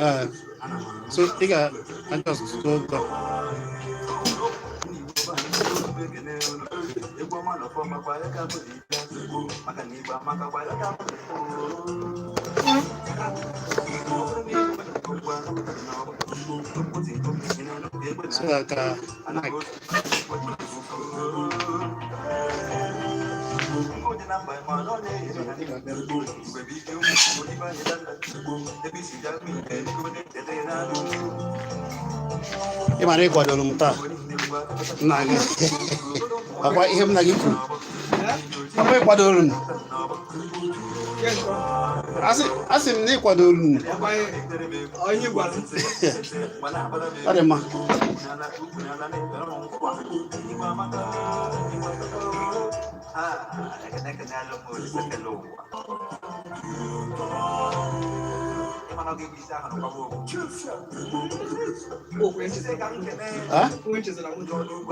Ee, so ị ga-adjust oge. So that mic. Ị mara ị kwadoro m taa nna gị ọkwa ihe m na gị kwuru ọkwa ị kwadoro m asị m na ị kwadoro m ọ dị mma.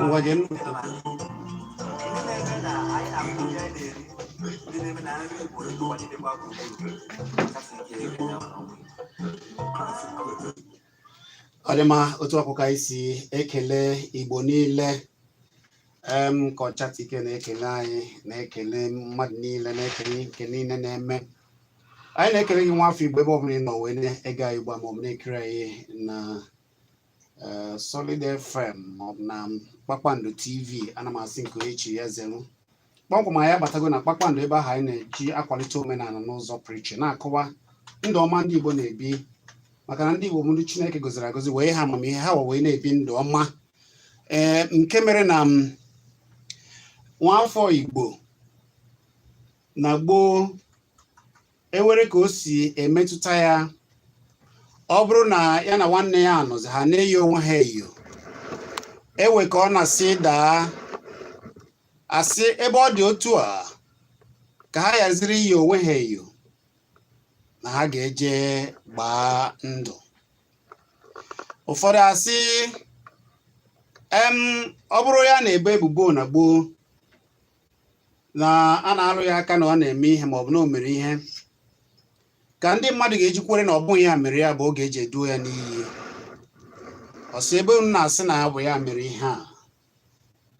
Ngwa gee ntị. Ọ dị mma, otu akwụkwọ anyị si ekele Igbo niile em ka Ọchatike na-ekele anyị, na-ekele mmadụ niile, na-ekele nke niile na-eme. Anyị na-ekele gị, nwa afọ Igbo, ebe ọ bụla ị nọ wee na-ege anyị ugbu a maọbụ na-ekiri anyị na Solid FM maọbụ na Kpakpando TV. Ana m asị nke onye chi ya zelu. Kpọmkwem anyị abatago na Kpakpando, ebe ahụ anyị na-eji akwalite omenala n'ụzọ pụrụ iche, na-akọwa ndụ ọma ndị Igbo na-ebi, maka na ndị Igbo bụ ndị Chineke gọziri agọzi wee ha amamihe ha wee na-ebi ndụ ọma. Ee, nke mere na nwaafọ Igbo na gboo ewere ka o si emetụta ya, ọ bụrụ na ya na nwanne ya anọzi, ha na-eyi onwe ha eyo, ewe ka ọ na-asị daa asị ebe ọ dị otu a ka ha yaziri iyi onwe ha eyo na ha ga-eje gbaa ndụ. Ụfọdụ asị em ọ bụrụ ya na-ebo ebubo na gboo na a na-alụ ya aka na ọ na-eme ihe maọbụ na o mere ihe, ka ndị mmadụ ga-eji kwere na ọ bụghị ya mere ya bụ oge eji eduo ya n'iyi. Ọ sị ebe unu na-asị na ya bụ ya mere ihe a,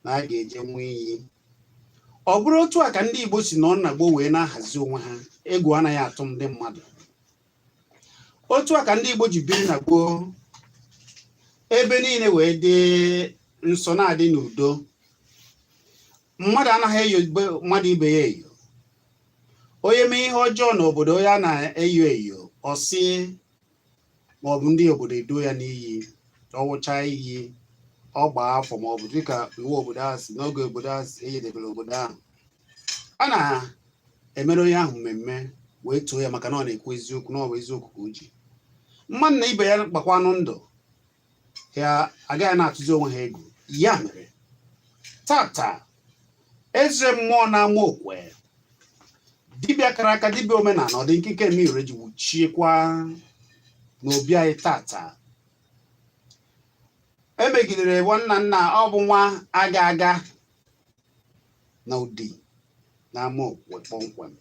na a ga-eje ṅụọ iyi. Ọ bụrụ otu a ka ndị Igbo si nọ na gboo wee na-ahazi onwe ha, egwu anaghị atụ ndị mmadụ. Otu a ka ndị Igbo ji biri na gboo, ebe niile wee dị nsọ, na-adị n'udo. Mmadụ anaghị eyo mmadụ ibe ya eyo. Onye mee ihe ọjọọ n'obodo, onye a na-eyo eyo, ọ sị maọbụ ndị obodo eduo ya n'iyi, ọ wụchaa iyi, ọ gbaa afọ, maọbụ dịka iwu obodo ahụ si n'oge obodo ahụ si enyedebere obodo ahụ, a na-emere onye ahụ mmemme wee too ya maka na ọ na-ekwu eziokwu, na ọ bụ eziokwu ka o ji. Mmadụ na ibe ya gbakwanụ ndụ ya, agaghị na-atụzi onwe ha egwu. Ya mere tata, eze mmụọ na-ama okwe, dibịa kara aka, dibịa omenala, ọ dị nkike mmiri ji wuchiekwa n'obi anyị tata. Emegidere nwanna nna ọ bụ nwa aga aga na ụdị na Amaokwe kpọmkwem,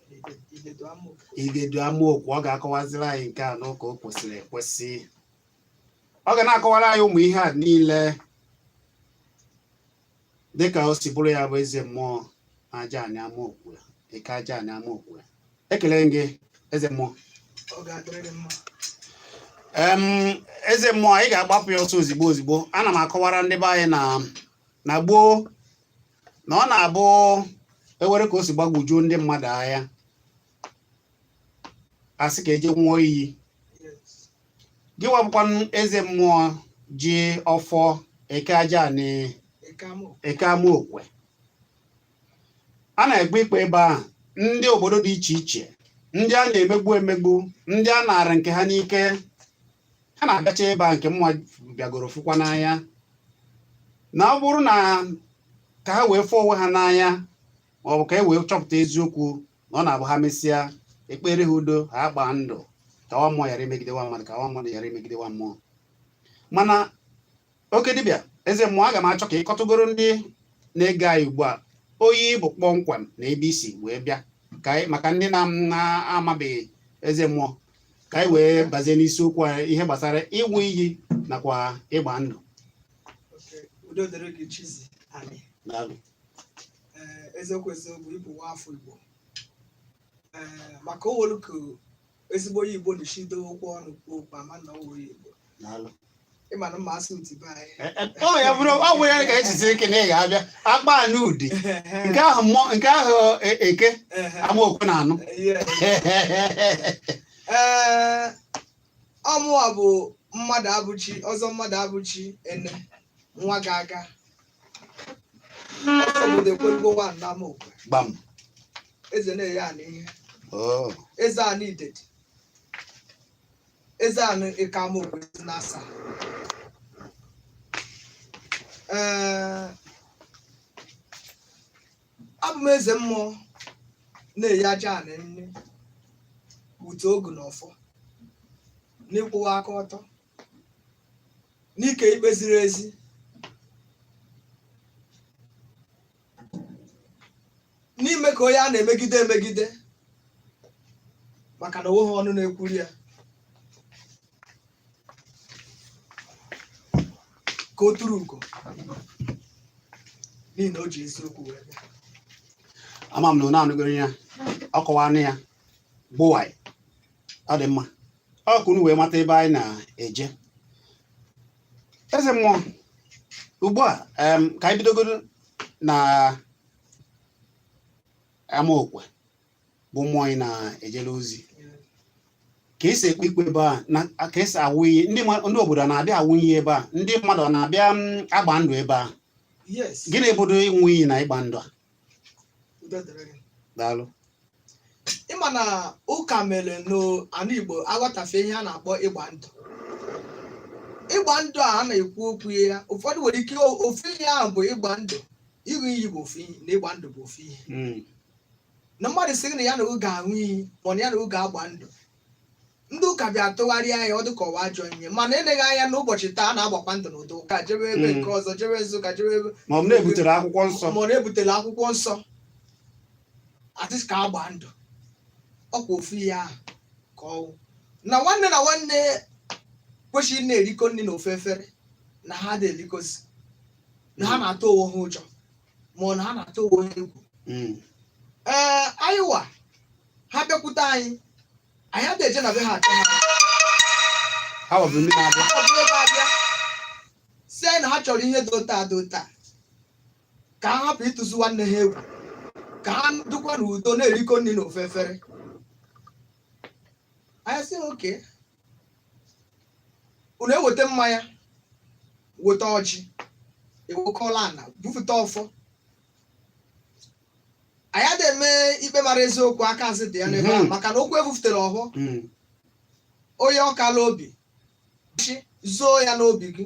Igedu Amaokwe. Ọ ga-akọwaziri anyị nke a n'ụka o kwesịrị ekwesị. Ọ ga na-akọwara anyị ụmụ ihe a niile dịka o si bụrụ ya bụ eze mmụọ na aja anị Amaokwe, eke aja anị Amaokwe. Ekele gị, eze mmụọ. Ọ ga-adịrị gị mma. Em, eze mmụọ, anyị ga-agbapụ ya ọsọ ozigbo ozigbo. Ana m akọwara ndị be anyị na gboo na ọ na-abụ ewere ka o si gbagwojuo ndị mmadụ anya, asị ka eje ṅụọ iyi. Gị wabụkwanụ eze mmụọ ji ọfọ eke aja anị eke Amaokwe, a na-ekpe ikpe ebe ahụ. Ndị obodo dị iche iche, ndị a na-emegbu emegbu, ndị a nara nke ha n'ike, ha na-abịacha ebe a. Nke mụnwa bịagoro fụkwa n'anya na ọ bụrụ na ka ha wee fụọ onwe ha n'anya, ma ọ bụ ka e wee chọpụta eziokwu, na ọ na-abụ ha mesịa, ekpere ha udo, ha gbaa ndụ, ka nwa mmụọ ghara imegide nwa mmadụ, ka nwa mmadụ ghara imegide nwa mmụọ. Mana oke dibịa, eze mmụọ, aga m achọ ka ị kọtụgoro ndị na-ege anyị ugbu a onye ị bụ kpọmkwem na ebe i si wee bịa, ka anyị maka ndị na-amabeghị Eze mmụọ, ka anyị wee bazie n'isiokwu anyị, ihe gbasara ịṅụ iyi nakwa ịgba ndụ. Okay, udo dịrị gị, Chizi anyị. Daalụ. Ee, eziokwu eziokwu, ịbụ nwa afọ Igbo. Ee, maka owolu ka ezigbo onye Igbo na-eshido okwu ọnụ kwuo okwu, ama na ọwụ onye Igbo. Daalụ. Ịma na mma asụ utibe anyị. Ọ ya bụrụ ọ bụ ya ka echisi ike na ị ga-abịa akpa anụ udi nke ahụ mmụọ nke ahụ eke amaokwe na anụ. Ee, ọmụwa bụ mmadụ abụchi ọzọ, mmadụ abụchi ene nwa ga-aga ọzọ obodo ekwelugo nwa na amaokwe. Gbam. Eze na-enye anị ihe. Oh. Eze anị idedi, eze anị ịka amaokwe na asaa. Ee, abụ m eze mmụọ na-eyi aja anị nne ute ogu na ọfọ n'ịkwụwa aka ọtọ, n'ike ikpe ziri ezi, n'ime ka onye a na-emegide emegide maka na onweghị ọnụ na-ekwuri ya ka o turu ugo, n'ihi na o ji eziokwu wee bịa. Ama m na unu anụgoro ya, ọ kọwanụ ya gbụwaị. Ọ dị mma, ọ ka unu wee mata ebe anyị na-eje. Eze mmụọ, ugbu a ka anyị bidogoro na amaokwe bụ mmụọ anyị na-ejere ozi, ka esi ekpe ikpe ebe a na ka esi awụ iyi. Ndị obodo na-abịa awụ iyi ebe a, ndị mmadụ na-abịa agba ndụ ebe a? Yes. Gịnị bụdo ịnwụ iyi na ịgba ndụ a? Udo dịrị gị. Daalụ. Ịma na ụka mere n'ala Igbo aghọtafe ihe a na-akpọ ịgba ndụ. Ịgba ndụ a a na-ekwu okwu ya, ụfọdụ nwere ike ofu ihe ahụ bụ ịgba ndụ. Ịṅụ iyi bụ ofu ihe na ịgba ndụ bụ ofu ihe. Na mmadụ sị gị na ya na oge aṅụ iyi ma ọ na ya na oge agba ndụ, ndị ụka bịa tụgharịa ya, ọ dị ka ọwa ajọ ihe. Mana eleghị anya n'ụbọchị taa, a na-agbakwa ndụ n'ụdị ụka jebe ebe nke ọzọ, jebe Nsụka, jebe ebe Ma ọ bụ na-ebutere akwụkwọ nsọ. Ma ọ na-ebutela akwụkwọ nsọ atị ka agba ndụ. Ọkwa ofu ihe ahụ ka ọwụ na nwanne na nwanne kwesịrị na-erikọ nri n'ofu efere na ha dị erikozi, na ha na-atụ onwe ha ụjọ ma ọ na ha na-atụ onwe ha egwu. Ee, anyị wa ha bịakwute anyị, anyị adịghị eje na be ha achọ ha. Ha bụ ndị na-abịa. Ọ bụ ebe abịa si anyị na ha chọrọ ihe dị otu a dị otu a, ka ha hapụ ịtụzi nwanne ha egwu, ka ha dịkwa n'udo na-erikọ nri n'ofu efere. Anyị sị, okay, unu eweta mmanya, weta ọjị, ewekọla ana, bupụta ọfọ. Anyị adịghị eme ikpe mara eziokwu aka azụ dị ya n'ebe ahụ, maka na okwu ebufutere ọhụ. Onye ọkala obi chi zoo ya n'obi gị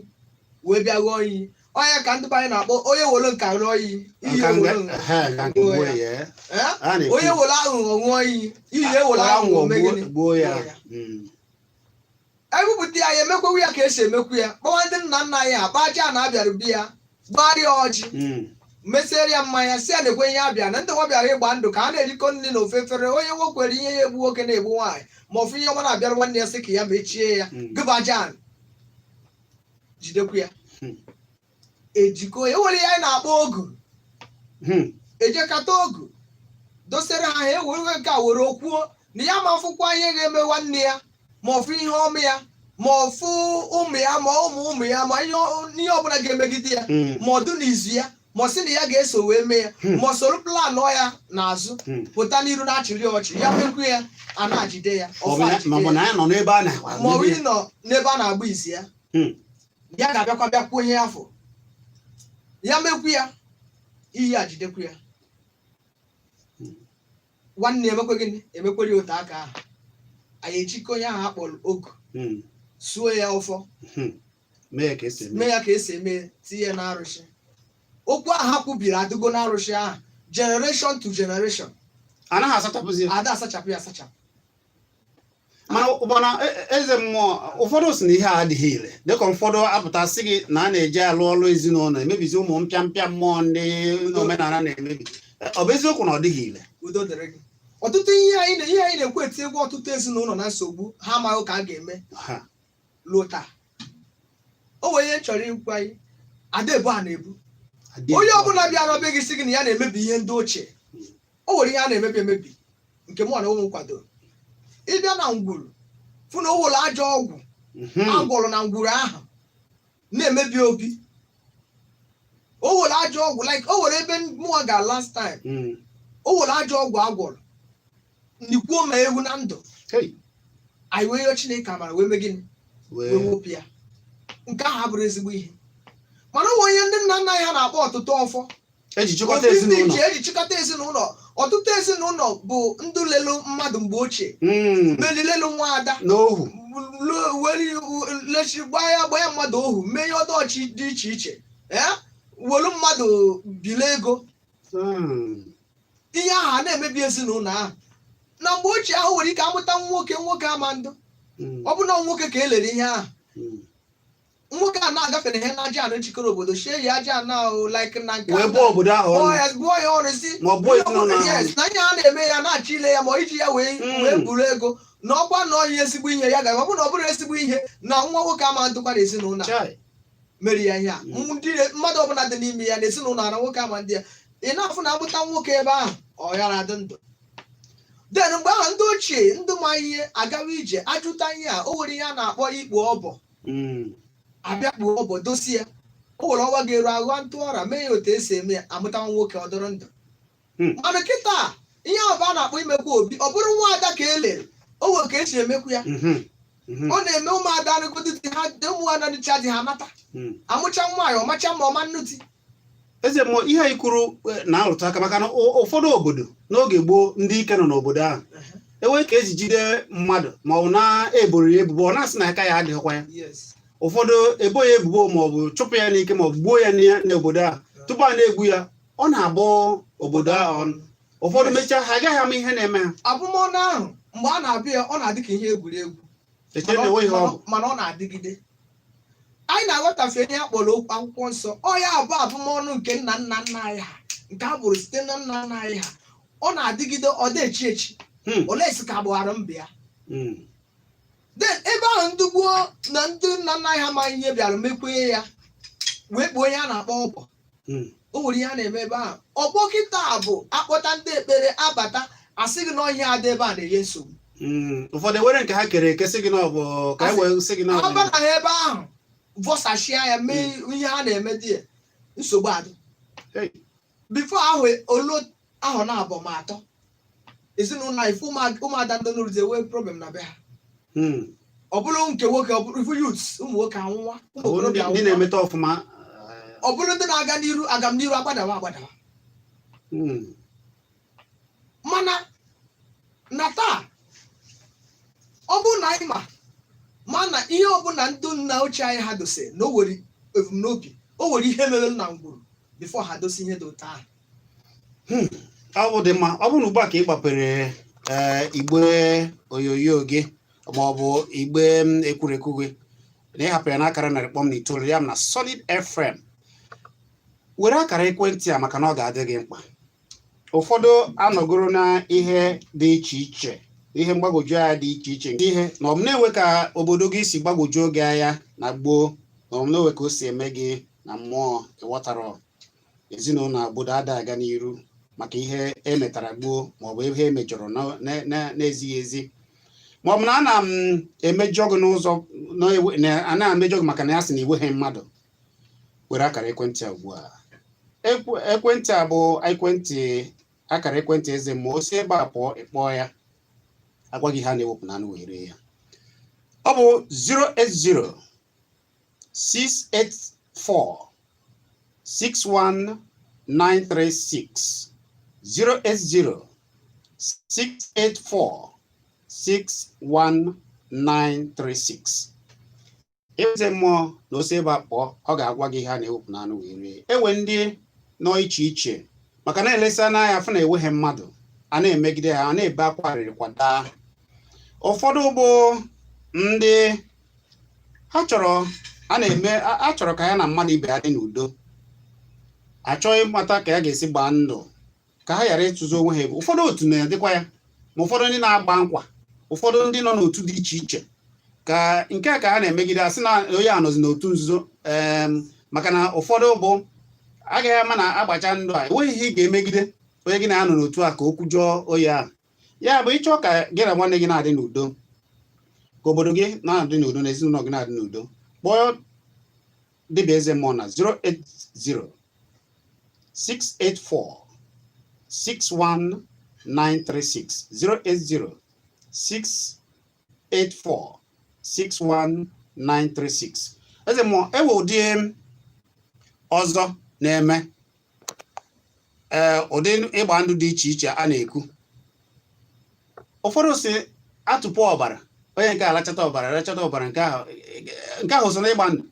wee bịa ghọọ iyi, onye ka ndị be anyị na-akpọ onye were nka ṅụọ iyi, iyi Nka ewere nga- nka ehe, nka nke gbuo gbuo ya. ya. Eh? A na-ekwu. Onye were aghụghọ ṅụọ iyi, iyi ewere aghụghọ mee gịnị? Gbuo ya. Gbuo ya. Ebupụta ya, ya emekwewu ya ka esi emekwu ya, kpọwa ndị nna nna anyị ha, kpaa aja na abịara bi ya, gbarịa ọjị, mesiere ya mmanya, si ya na-ekwe ihe abịa na ndị nwa bịara ịgba ndụ, ka ha na-erikọ nri na ofu efere. Onye nwokwere ihe ya egbu nwoke na-egbu nwaanyị, ma ọfụ ihe ọma na-abịara nwanne ya, sị ka ya mechie ya. Gụba jan jidekwu ya. Ejikọ ya, enwere ihe anyị na-akpọ ogu. Ejekata ogu dosere ha, ha ewere nke a were okwuo na ya ma fụkwa ihe ga-eme nwanne ya, ma ọfụ ihe ọma ya, ma ọfụ ụmụ ya, ma ụmụ ụmụ ya, ma ihe ihe ọbụla ga-emegide ya, ma ọ dụ n'izu ya, ma ọ sị na ya ga-eso wee mee ya, ma ọ soro plan ya n'azụ, pụta n'iru na-achịrị ọchị ya, mekwu ya, a na-ajide ya. Ma ọ bụ ọfụ na- ma ọ bụ ajide na ya. ya nọ n'ebe a na-agba Ma ọ bụ ịnọ n'ebe a na-agba izi ya, ya ga-abịakwa bịakwuo ihe afọ ya mekwu ya, iyi ajidekwu ya. Nwanne emekwe gịnị? Emekwere ya otu aka ahụ. Anyị ejikọ onye ahụ akpọrọ ogu, suo ya ọfọ. Mee ya ka esi eme. Mee ya ka esi eme, tinye ya n'arụsị. Okwu ahụ ha kwubiri adịgo n'arụsị ahụ generation to generation. Anaghị asachapụzi ya. Ada asachapụ ya asachapụ. Mana mana eze mmụọ, ụfọdụ sị na ihe a adịghị ire, dịka ụfọdụ apụta sị gị na a na-eji alụ ọrụ ezinụlọ emebizi ụmụ mpịampịa mmụọ ndị omenala na-emebi. Ọ bụ eziokwu na ọ dịghị ire? Udo dịrị gị. Ọtụtụ ihe anyị na-ekwu eti egwu ọtụtụ ezinụlọ na nsogbu ha amaghị ka a ga-eme luo taa. O nwere ihe m chọrọ ikwu anyị, ada ebu a na-ebu onye ọbụla bịara be gị sị gị na ya na-emebi ihe ndị ochie, o nwere ihe a na-emebi emebi nke mụ na ụmụ kwadoro. Ịbịa na ngwuru, fụ na o nwere ajọ ọgwụ agwọrọ na ngwuru ahụ na-emebi obi. O nwere ajọ ọgwụ, like o nwere ebe mụnwa ga last time, o nwere ajọ ọgwụ agwọrọ ndikwuo ma ewu na ndụ. Anyị wee yọọ Chineke amara, wee mee gịnị? Wee wepụ ya. Nke ahụ abụrụ ezigbo ihe, mana o nwere ihe ndị nna nna anyị ha na-akpọ ọtụtụ ọfọ eji chịkọta obi ndị ezinụlọ. Iche eji chịkọta ezinụlọ. Ọtụtụ ezinụlọ bụ ndị lelu mmadụ mgbe ochie, melilelu nwa ada n'ohu, were lechi gbaa ya mmadụ ohu, mee ihe ọdachi dị iche iche, ee, welu mmadụ bile ego. Ihe ahụ a na-emebi ezinụlọ ahụ na mgbe ochie ahụ nwere ike amụta nwoke, nwoke ama ndụ. Ọ bụ na nwoke ka elere ihe ahụ, nwoke a na-agafere ihe na aja anụ jikọrọ obodo, shie ya aja anụ ahụ, like na nke wee bụọ obodo ahụ bụọ ọnụ ya, bụọ ya ọrụ si ma ọ bụọ ezinụlọ ahụ. Yes, na ihe a na-eme ya na-achọ ile ya, ma iji ya wee wee buru ego na ọkwa na ọhịa ezigbo ihe ya ga ọ bụrụ na ọ bụrụ ezigbo ihe na nwa nwoke ama ndụkwa na ezinụlọ a mere ya ihe a. Ndị mmadụ ọbụla dị n'ime ya na ezinụlọ ara nwoke ama ndị ya, ị na-afụ na amụta nwoke ebe ahụ, ọ yara adị ndụ. Then mgbe ahụ ndị ochie, ndị ma ihe agawa ije ajụta ihe a, o nwere ihe a na-akpọ ikpu ọbọ. Abịa kpuo ọbọ, dosie ya, o nwere ọnwa ga-eru, aghụa ntụ ọra, mee ya otu esi eme ya, amụta nwa nwoke, ọ dọrọ ndụ. Mana kịta, ihe ahụ bụ a na-akpọ imekwa obi, ọ bụrụ nwa ada ka e lere, o nwere ka esi emekwu ya. Ọ na-eme ụmụada arịgodo di ha, ụmụada dịcha di ha nata, amụcha nwaanyị, ọmacha ma ọma nnu di. Eze mmụọ, ihe anyị kwuru na-arụtụ aka maka na ụfọdụ obodo n'oge gboo, ndị ike nọ n'obodo ahụ enwee ka eji jide mmadụ ma ọ bụ na-eboro ya ebubo, ọ na-asị na aka ya adịghịkwa ya. Ụfọdụ ebo ya ebubo ma ọ bụ chụpụ ya n'ike ma ọ bụ gbuo ya n'obodo ahụ. Tupu a na-egbu ya, ọ na-abụ obodo ahụ ọnụ. Ụfọdụ mechaa, ha agaghị ama ihe na-eme ha. Abụmọnụ ahụ, mgbe a na-abịa ya, ọ na-adị ka ihe egwuregwu. Echere na enweghị ihe ọ bụ. Mana ọ na-adịgide. Anyị na-aghọtafe ihe a kpọrọ okwu akwụkwọ nsọ. Ọ ya bụ abụmọnụ nke nna nna nna anyị ha, nke a bụrụ site na nna nna anyị ha, ọ na-adịgide, ọ dị echi echi. Olee si ka agbụghara mba ya? Then ebe ahụ ndị gboo na ndị nna nna anyị ha amaghị ihe bịara mekwee ya, wee kpuo ihe a na-akpọ ọbọ. O nwere ihe a na-eme ebe ahụ. Ọgbọ kịta bụ akpọta ndị ekpere abata, asị gị na ọhịa adị ebe a na-enye nsogbu. Ụfọdụ ewere nke ha kere eke, sị gị na ọ bụ ka e wee sị gị na ọ bụ aba na ha ebe ahụ vọsachia ya, mee ihe ha na-eme dị ya, nsogbu adị. Before ahụ olu ahụ na-abọ ma atọ ezinụlọ anyị fụ ụmụada ndị nụrụzi enwe problem na be ha. Ọ bụrụ nke nwoke, ọ bụrụ ifu youths, ụmụ nwoke anwụwa, ụmụ Ọ bụrụ ndị okorobịa ndị anwụwa. na-emeta ọfụma. Ọ bụrụ ndị na-aga n'iru, agam n'iru agbadawa agbadawa. Mana na taa, ọ bụrụ na anyị ma na ihe ọbụla ndị nna ochie anyị ha dose na o nwere ebumnobi, o nwere ihe mere na ngwuru before ha dosi ihe dị otu ahụ. Ọ bụ dị mma. Ọ bụrụ na ugbu a ka ị gbapere igbe onyonyo gị ma ọ bụ igbe ekwurekwu gị na ịhapụ ya n'akara 100.9 ya na Solid FM, were akara ekwentị a maka na ọ ga-adị gị mkpa. Ụfọdụ anọgoro na ihe dị iche iche, ihe mgbagwoju anya dị iche iche, ihe na ọ bụ na-enwe ka obodo gị si gbagwojuo gị anya na gboo, na ọ bụ na-enwe ka o si eme gị na mmụọ, ịghọtara, ezinụlọ na obodo ada aga n'iru maka ihe emetara gboo maọbụ ihe emejọrọ na-ezighị ezi, maọbụ na a na m emejọ gị n'ụzọ a na-emejọ gị maka na ya sị na iweghị mmadụ. Were akara ekwentị a ugbu a. Ekwentị a bụ ekwentị, akara ekwentị eze ma o si ebe a pụọ, ịkpọọ ya, agwa gị ha na-ewepụ na anụ wee ree ya. Ọ bụ 080 684 61936, 080 684 61936. Eze mmụọ na ose ebe a kpọọ, ọ ga-agwa gị ihe a na-ewepụ n'anụ wee rie. Ewe ndị nọ iche iche maka na-elesa n'anya fụ na enweghị mmadụ, a na-emegide ha, a na-ebe akwa arịrị kwada. Ụfọdụ bụ ndị ha chọrọ a na-eme a chọrọ ka ya na mmadụ ibe ha dị n'udo, achọghị ịmata ka ya ga-esi gbaa ndụ ka ha ghara ịtụzi onwe ha egwu. Ụfọdụ otu na-adịkwa ya. Ma ụfọdụ ndị na-agba nkwa, ụfọdụ ndị nọ n'otu dị iche iche, ka nke a ka ha na-emegide, asị na onye a nọzi n'otu nzuzo, maka na ụfọdụ bụ agaghị ama na agbacha ndụ a, enweghị ihe ị ga-emegide onye gị na ya nọ n'otu a ka o kwujọọ onye ahụ. Ya bụ, ịchọ ka gị na nwanne gị na-adị n'udo, ka obodo gị na-adị n'udo, na ezinụlọ gị na-adị n'udo, kpọọ dibịa eze mmụọ na 080 684 61936, 080 684 61936. Eze mmụọ, ewe ụdị ọzọ na-eme, ee, ụdị ịgba ndụ dị iche iche a na-ekwu. Ụfọdụ si atụpụ ọbara, onye nke alachata ọbara, alachata ọbara, nke ahụ so n'ịgba ndụ.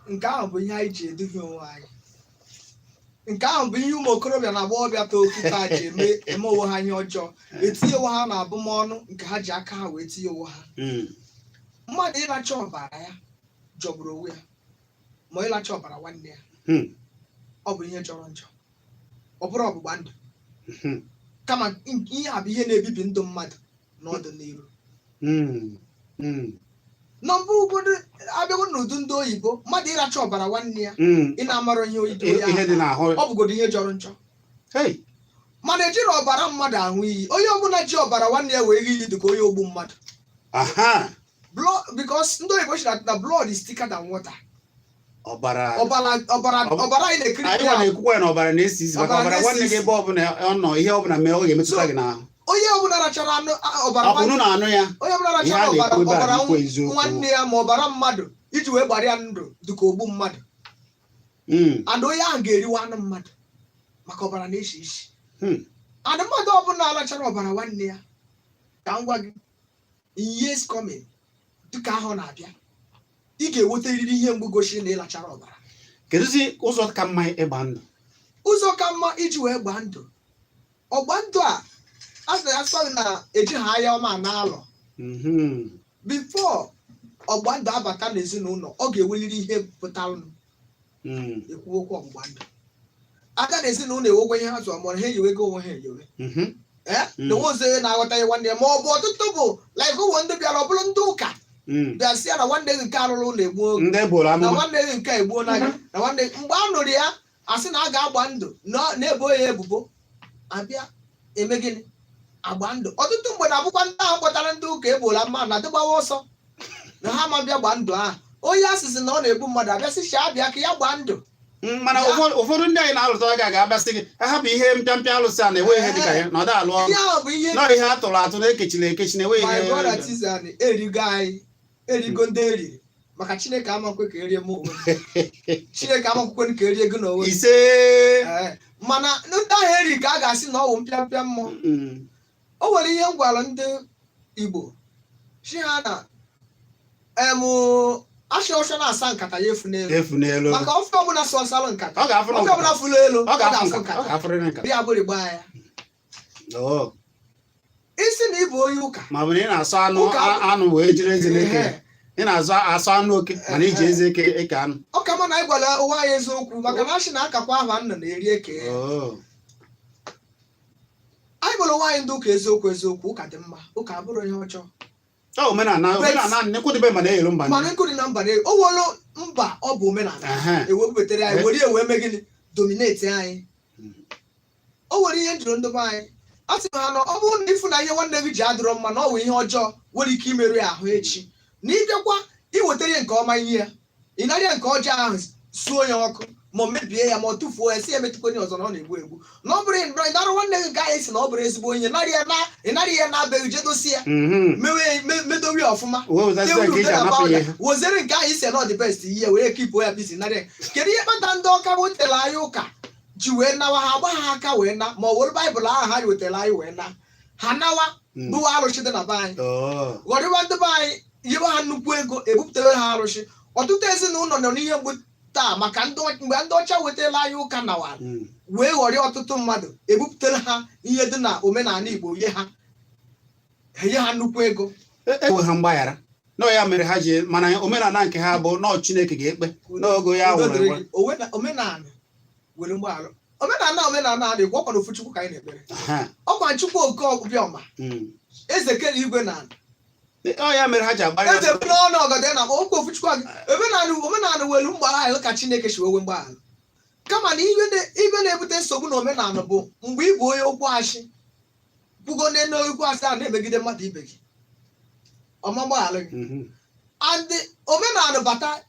Nke ahụ bụ ihe anyị ji eduhie onwe anyị. Nke ahụ bụ ihe ụmụ okorobịa na agbọghọbịa too taa ji eme onwe ha ihe ọjọọ, etinye onwe ha na abụmọnụ nke ha ji aka ha wee tinye onwe ha. Mmadụ ịlacha ọbara ya jọgburu onwe ya, ma ịlacha ọbara nwanne ya, ọ bụ ihe jọrọ njọ. Ọ bụrụ ọgbụgba ndụ, kama ihe a bụ ihe na-ebibi ndụ mmadụ n'ọdịnihu. Na mbụ ụfọdụ abịago n'ụdị ndị oyibo, mmadụ ịracha ọbara nwanne ya, ị na-amara ihe oyibo ya, ihe dị n'ahụ, ọ bụgodo ihe jọrọ njọ. Mana ejiri ọbara mmadụ aṅụ iyi. Onye ọbụla ji ọbara nwanne ya wee rie iyi dịka onye ogbu mmadụ. Blood, because ndị oyibo sị na blood is thicker than water. Ọbara. Ọbara, ọbara, ọbara anyị na-ekiri. Anyị nwa na-ekwukwa ya na ọbara na-esi isi, maka Ọbara ọbara na-esi nwanne gị, isi. ebe ọbụla ọ nọ, ihe ọbụla mee, ọ ga-emetụta gị n'ahụ. Onye ọbụla rachara anụ ọbara Ọ bụ na anụ ya. Onye ọbụla Ihe rachara a ọbara na-ekwu ebe a ọbara na-ekwu eziokwu. nwanne ya ma ọbara mmadụ iji wee gbara ya ndụ dịka ogbu mmadụ, and onye ahụ ga-eriwe anụ mmadụ, maka ọbara na-esi isi. And mmadụ ọbụla alachara ọbara nwanne ya, ka m gwa gị, in years coming, dịka ahụ na-abịa, ị ga-enwetarịrị ihe mgbu gosiri na ịlachara ọbara. Kedụzi ụzọ ka mma ịgba ndụ? Ụzọ ka mma iji wee gbaa ndụ, ọgba ndụ a, a sị na asị na eji ha anya ọma na-alọ. Before ọgba ndụ abata n'ezinụlọ, ọ ga-eweliri ihe pụtara ekwu okwu ọgbụgba ndụ aga n'ezinụlọ, ewekwa ihe ha zụọ, mụrụ ha, eyiwego onwe ha eyiwe. Ee, na onwe ọzọ onye na-aghọta ihe nwanne ya, ma ọ bụ ọtụtụ bụ like ụmụ ndị bịara, ọ bụrụ ndị ụka, bịa sị ya na nwanne gị nke arụrụ ụlọ egbuo oge, Ndị boro na amụma. nwanne gị nke egbuo na gị, na nwanne mgbe a nụrụ ya, asị na a ga-agba ndụ, na-ebo ya ebubo, abịa eme gịnị? Agba ndụ. Ọtụtụ mgbe na-abụkwa ndị ahụ kpọtara ndị ụka egbola mma na adịgbawa ọsọ na ha ma bịa gbaa ndụ ahụ. Onye asịsị na ọ na-egbu mmadụ abịa sị sha abịa ka ya gbaa ndụ. Mana ụfọdụ ndị anyị na-alụta aka ga-abịasị gị ahapụ ihe mpịampịa alụsị a na-enwe ihe dịka ya na ọ da alụ ọrụ. Ihe ahụ bụ ihe Nọọ ihe a tụrụ atụ na-ekechiri ekechi na-enwe My brother ihe. Tizan, erigo anyị, erigo ndị eriri, maka Chineke amakwe ka erie m onwe m. Chineke amakwekwe ka erie gị n'onwe gị. Ise. Ee, mana ndị ahụ eri ka a ga-asị na ọ wụ mpịampịa mmụọ. O nwere ihe m gwara ndị Igbo si ha na em ashị ọsọ na-asa nkata ya efu n'elu. Efu n'elu. Maka ofe ọbụla sọsalụ nkata, Ọ ga-afụrụ ofe ọbụla nkata. fụrụ elu, Ọ ọ ga-afụ ga-afụ nkata. Ọ nkata. ga-afụrịrị nkata. Bịa bụrụ gbaa ya. Isi na ịbụ onye ụka, Ma ọ bụ na ị na-asọ anụ anụ wee jiri eze na-eke ya. Ị na-azụ asọ anụ oke, mana iji eze eke anụ. Ọ ka mma na anyị gwara ụwa anyị eziokwu, maka na ashị na akakwa ahụ nna na-eri eke ya. Anyị gwara ụwa anyị ndị ụka eziokwu eziokwu, ụka dị mma, ụka abụrụ ihe ọjọọ. Ọ omenala, omenala nnekwudebe, mana eyelu mba. Mana nkụ dị na mba na o nwere mba ọ bụ omenala ewepụtara anyị, were ya wee mee gịnị? Dominate anyị. O nwere ihe njụrụ ndị be anyị, a sị m ha na ọ bụrụ na ịfụ na ihe nwanne gị ji adịrọ mma, na ọ bụ ihe ọjọọ nwere ike imerụ ya ahụ echi, na ịbịakwa iwetara ya nke ọma ihe ya, ị nara ya nke ọjọọ ahụ, suo ya ọkụ ma ọ mebie ya ma ọ tụfuo ya, si ya emetụkwa onye ọzọ, na ọ na-egbu egbu, na ọ bụrụ ịnara nwanne gị nke ahụ si na ọ bụrụ ezigbo onye, nara ya na ịnara ya na-abeghị, jedosi ya, mewe medowe ya ọfụma, Wee wetazie nke iji anapụ ya ihe. Wozere nke ahụ isi na ọ dị best ihe, were kipuo ya bisi, nara ya. Kedu ihe kpata ndị ọka wetara anyị ụka ji wee nawa ha, agba ha aka wee na, ma ọ were baịbụl ahụ ha wetara anyị wee na ha nawa, bụwa arụsị dị na be anyị, ghọrịwa ndị be anyị, nyewe ha nnukwu ego, ebupụtere ha arụsị. Ọtụtụ ezinụlọ nọ n'ihe mgbu taa maka mgbe ndị ọcha wetara anyị ụka nawara, wee ghọrịa ọtụtụ mmadụ, ebupụtere ha ihe dị na omenala Igbo, nye ha, enye ha nnukwu ego. Ewe ha mgbaghara nọọ ya mere ha ji, mana omenala nke ha bụ nọọ Chineke ga-ekpe n'ogo ya Udo nwụrụ dịrị enwe. gị. Omenala were mgbaghara. Omenala a na-ekwu, ọkwa na ofu Chukwu ka anyị na-ekpere. Ọkwa Chukwu Oke Ọbịọma, eze kere igwe na ala. Ọ ya mere ha ji agbara eze bụ n'ọnụ ọgọdọ ya na okwu ofu Chukwu anyị. Omenala welu mgbaghara ka Chineke si wewe mgbaghara, kama na ibe na-ebute nsogbu na omenala bụ mgbe ị bụ onye okwu ashị kwugo n'elu okwu asị a na-emegide mmadụ ibe gị, ọma mgbaghara gị. And omenala bata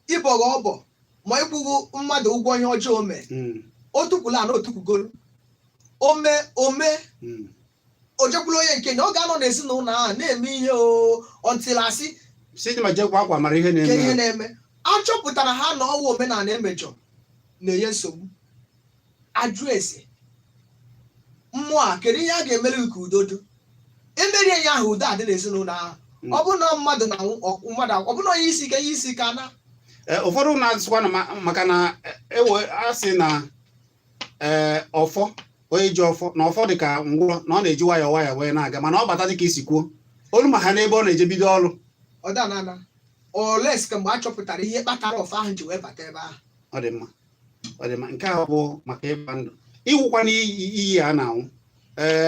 ịbọghọ ọbọ ma ịkwụghị mmadụ ụgwọ ihe ọjọọ o mee, o tukwula ana otukwugoro ome ome. O jekwula onye nke na ọ ga-anọ n'ezinụlọ ahụ na-eme ihe o until asị si ma jekwa akwa mara ihe ke ihe na-eme. Na-eme achọpụtara ha na ọwa omenala emejọ na-enye nsogbu. Ajụ ese mmụọ a, kedu ihe a ga-emere gị ka udo dị? Emerie ya ahụ, udo adị n'ezinụlọ ahụ. Ọ bụrụ na mmadụ na mmadụ, ọ bụrụ na onye isi ike, ihe isi ike ana. Ụfọdụ na-asịkwa na maka na ewe asị na ọfọ, onye ji ọfọ na ọfọ dị ka ngwụrọ, na ọ na-eji nwayọọ nwayọọ wee na-aga, mana ọ bata dịka isi kwuo olu ma ha n'ebe ọ na-eje bido ọrụ. Ọ da na oles ka mgbe a chọpụtara ihe kpatara ọfọ ahụ ji wee bata ebe ahụ. Ọ dị mma, ọ dị mma. Nke a bụ maka ịgba ndụ, ịwụkwa n'iyi, iyi a na-anwụ,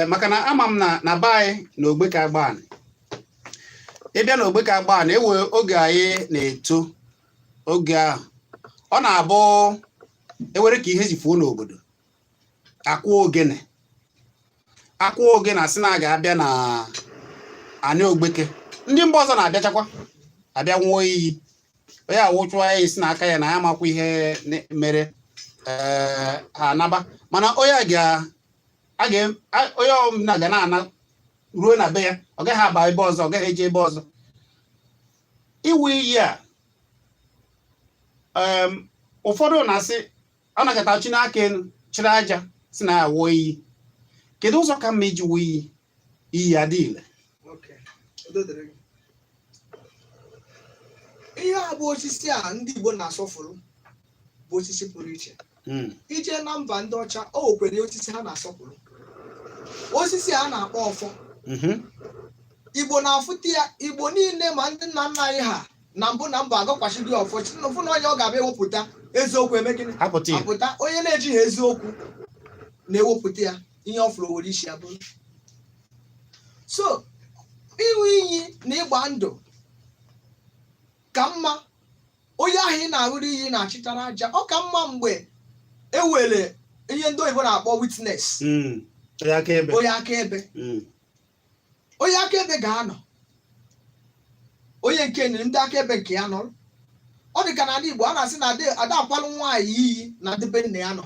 maka na ama m na be anyị na Ogbeke Agbanị, ịbịa na Ogbeke Agbanị, ewe oge anyị na-eto, oge ahụ ọ na-abụ ewere ka ihe ji fuo n'obodo, akwụ ogene, akwụ ogene, asị na a ga-abịa na anị Ogbeke, ndị mba ọzọ na-abịachakwa abịa nwụọ iyi. Onye awụchụọ ya isi n'aka ya na ya makwa ihe mere, ha anaba, mana onye a ga a ga onye ọbụla ga na-ana ruo na be ya, ọ gaghị aba ebe ọzọ, ọ gaghị eje ebe ọzọ. Iwu iyi a, ụfọdụ na-asị ọ nakọta chi n'aka elu chịrị aja si na ya wụọ iyi. Kedu ụzọ ka mma iji wụọ iyi, iyi adị ile? Okay. Udo dịrị gị. Ihe a bụ osisi a ndị Igbo na-asọfụrụ, bụ osisi pụrụ iche. Ije na mba ndị ọcha, o nwekwere osisi ha na-asọpụrụ, osisi a na-akpọ ọfọ. Igbo na-afụta ya, Igbo niile, ma ndị nna nna anyị ha na mbụ na mbụ agọkwachiri ọfọ fụ na onye ọ ga-abịa ewepụta eziokwu eme gịnị? Apụta ihe. Apụta. Onye na-ejighị eziokwu na-ewepụta ya, ihe ọ fụrụ were isi ya bụrụ. So ịṅụ iyi na ịgba ndụ ka mma. Onye ahụ ị na-aṅụrụ iyi na-achịtara aja, ọ ka mma mgbe e were ihe ndị oyibo na-akpọ witness. Onye akaebe. Onye akaebe. Onye akaebe ga-anọ, onye nke nyere ndị akaebe nke ya nọrọ. Ọ dị ka n'ala Igbo, a na-asị na ada akwalụ nwaanyị iyi na debe nna ya nọ.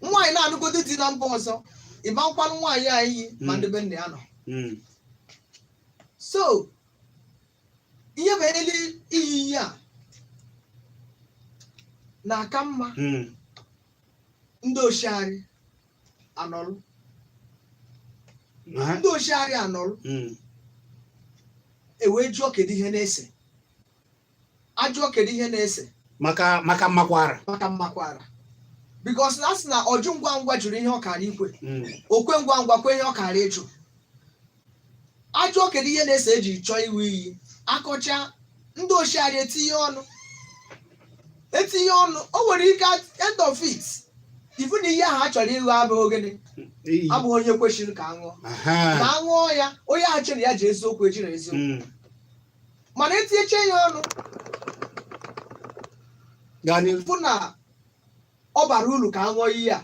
Nwaanyị na-anụgodo di na mba ọzọ, ịba nkwalụ nwaanyị a iyi ma ndebe nna ya nọ. So ihe banyere iyi iyi a na-aka mma ndị oshiarị anọrụ, ndị oshiarị anọrụ, e wee jụọ kedu ihe na-ese, ajụọ kedu ihe na-ese. Maka mmakwara. Maka mmakwara, because na asị na ọjụ ngwa ngwa jụrụ ihe ọ kara ikwe, okwe ngwa ngwa kwe ihe ọ kara ịjụ. Ajụọ kedu ihe na-ese eji chọọ iwu iyi, akọcha, ndị oshiarị etinye ọnụ, etinye ọnụ. O nwere ike at end of it, ifu na ihe ahụ a chọrọ ịghọ abụghị gịnị? Iyi. Abụghị onye kwesịrị ka a ṅụọ. Na aṅụọ ya, onye ahụ chere ya ji eziokwu, ejiri eziokwu, mana etinyecha ya ọnụ, gaa n'ihu, fụ na ọ bara uru ka a ṅụọ iyi a,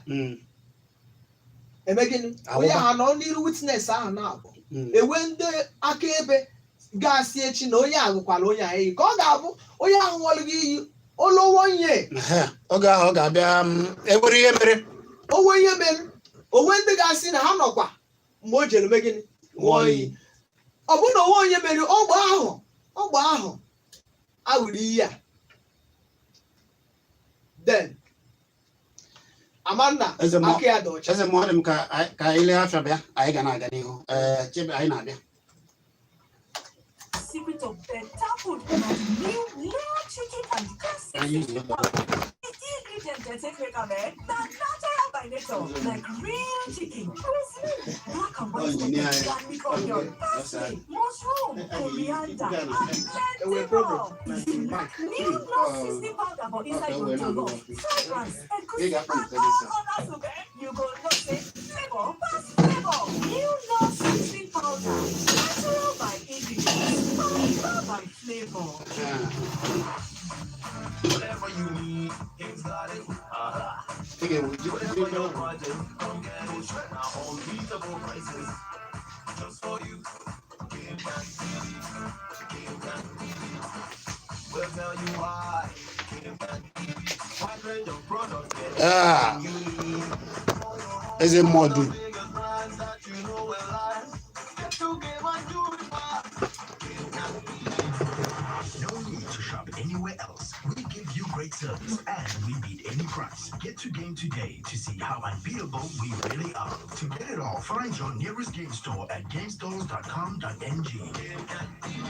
eme gịnị? Awụba. Onye ahụ nọ n'iru witness ahụ na-abụ, enwe ndị akaebe ga-asị echi na onye a ṅụkwara onye a iyi, ka ọ ga-abụ onye ahụ ṅụọlụ gị iyi olowo nye. Aha. Oge ahụ ọ ga-abịa, enwere ihe mere, onwe ihe mere, onwe ndị ga-asị na ha nọkwa mgbe o jere mee gịnị? Ṅụọ iyi. Ọ bụrụ na onwe onye mere ọgba ahụ aghụrụ iyi a, then amanna Eze mmụọ. aka ya dị ọcha. Eze mmụọ, dị m ka anyị lee afịa bịa, anyị ga na-aga n'ihu. Ee, chebe, anyị na-abịa. Secret of better food na the new Leo Chicken and Anyị Classic ji The ingredient dem take make am, eh, na natural. by nature, like real chicken, rosemary, black and white Engineer. pepper, garlic, onion, parsley, mushroom, coriander, and plenty Enwere problem more. Na If you bank. like new Knorr seasoning powder for inside Okay, your well, now, jollof, no. fried rice, egusi, Ị ga-akpọ and nke gị, sir. all other soup, eh, you go know say flavor pass flavor. New Knorr seasoning powder, natural by ingredients, power by flavor. Ah, Whatever you need, Game's got it. Ị ga-ewu ji Whatever your ji budget, come get it. Now unbeatable prices, just for you. Game Can TV, Game Can TV. We'll tell you why. Game Can TV, wide range of products, get Ah, everything you need. Eze mmụọ The dum. biggest brands that you know will last. Get to game and do it fast. Game Can TV. No need to shop anywhere else. We give you great service and we beat any price. Get to game today to see how unbeatable we really are. To get it all, find your nearest game store at gamestores.com.ng. Game Can TV.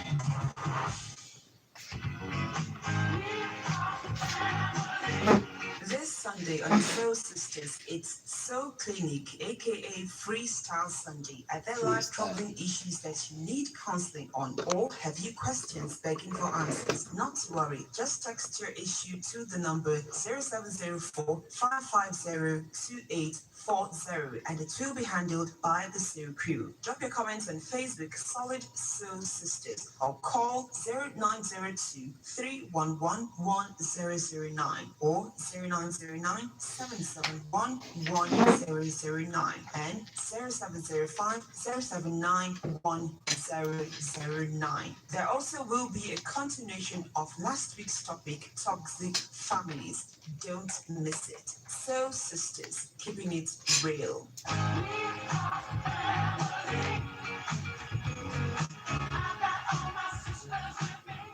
This Sunday on Soul Sisters, it's Soul Clinic, aka Freestyle Sunday. Are there life Freestyle. troubling issues that you need counseling on, or have you questions begging for answers? Not to worry, just text your issue to the number 0704 550 2840 and it will be handled by the Soul crew. Drop your comments on Facebook, Solid Soul Sisters, or call 0902 311 1009 or 0909 771 1009 and 0705 079 1009. There also will be a continuation of last week's topic, toxic families. Don't miss it. Soul Sisters, keeping it real.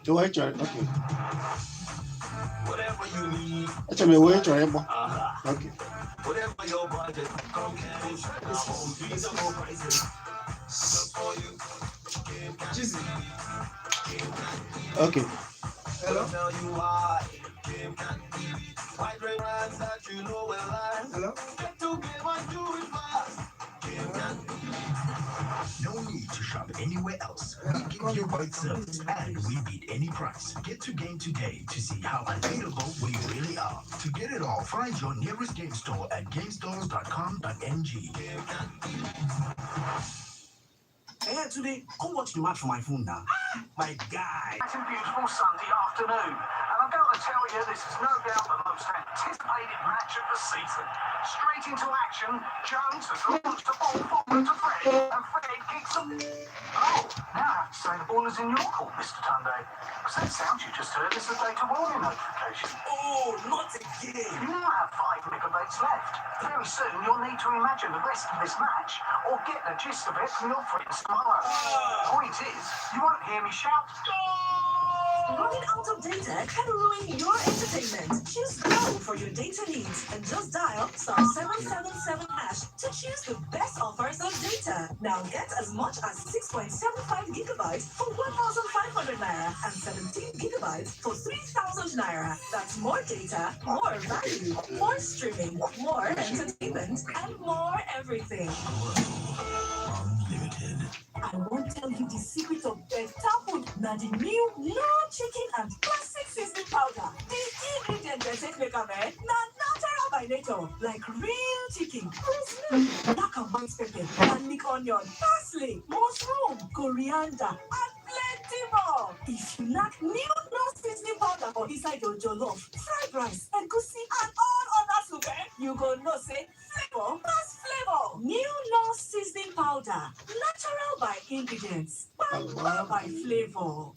Ewe chọrọ, okay. Whatever you need. Achọrọ m ewe chọrọ ịgbọ. Okay. Whatever your budget, come get it. Now unbeatable prices, just for you. Game Can Chizzy. Game Can Okay. Hello? We'll tell you why. Game Can TV, wide range brands that you know will last. Hello? Get to game and do it fast. Game Can TV. No need to shop anywhere else. We give you great service and we beat any price. Get to game today to see how unbeatable we really are. To get it all, find your nearest game store at gamestores.com.ng. Game Can TV. Hey, today, come watch the match for my phone now. My guy. It's a beautiful Sunday afternoon, and I'm going to tell you this is no doubt the most anticipated match of the season. Straight into action, Jones has launched the ball forward to Fred, and Fred kicks them. Oh, now I have to say the ball is in your court, Mr. Tunde, because that sound you just heard is the data warning notification. Oh, not again. You now have 5 megabytes left. Very soon you'll need to imagine the rest of this match or get the gist of it from your friends tomorrow. Point is, you won't hear me shout, "Goal!" Running out of data can ruin your entertainment. Choose Glo for your data needs and just dial *777# to choose the best offers on data. Now get as much as 6.75 gigabytes for 1,500 naira and 17 gigabytes for 3,000 naira. That's more data, more value, more streaming, more entertainment, and more everything. Unlimited. I won't tell you the secret of better food. Now the new Knorr chicken and classic seasoning powder. The ingredient they take make am eh, na natural by nature, like real chicken, rosemary, black and white pepper, garlic onion, parsley, mushroom, coriander, and plenty more. If you knack new Knorr seasoning powder for inside your jollof, fried rice, egusi, and all other soup, eh, you go know say flavor pass flavor. New Knorr seasoning powder, natural by ingredients, power by flavor.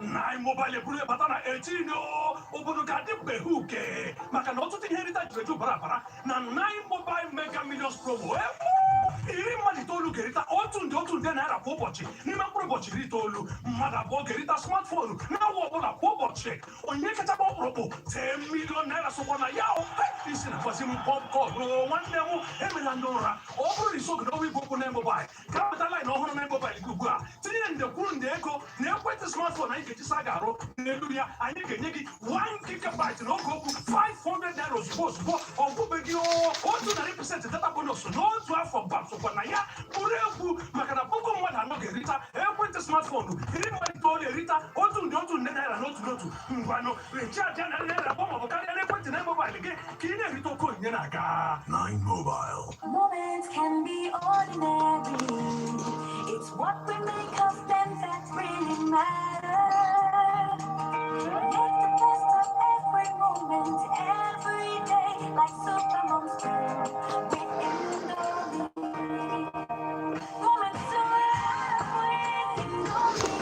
Nine Mobile eburu bata na 18 o obodo ga-adị mgbe uke maka na ọtụtụ ihe nrita jiri eju bara bara na Nine Mobile Mega Millions promo ewu 19 ga-erita 1 nde 1 nde naira kwa ụbọchị n'ime mkpụrụ ụbọchị 90. Mmadụ abụọ ga-erita smartphone na-awa ọbụla kwa ụbọchị. Onye kachakwa ọkpụrụkpụ 10 million naira sokwa na ya o. Isi na gwazi m popcorn o nwanne m emela ndị ụra. Ọ bụrụ na isogodo igwe okwu Nine Mobile ka weta line ọhụrụ Nine Mobile gị ugbu a tinye nde kwuru nde. ego na ekwentị smartphone anyị ga-eji saa gị arụ. N'elu ya, anyị ga-enye gị 1 gigabyte na oge okwu 500 naira ozugbo ozugbo. Ọ gwụbeghị o, 100% data bonus n'otu afọ gbasokwa na ya bụrụ egwu, maka na 4,000 ga-erita ekwentị smartphone, 9 erita 1 nde 1 nde naira n'otu n'otu. Ngwanụ, recharge ₦200 maọbụ karịa n'ekwentị na mobile gị ka ị na-erite oke onyinye na-aga. Nine Mobile. Moments can be ordinary. It's what we make of them that really matter. Make the best of every moment, every day, like supermoms do with Indomie. Moments to laugh with Indomie.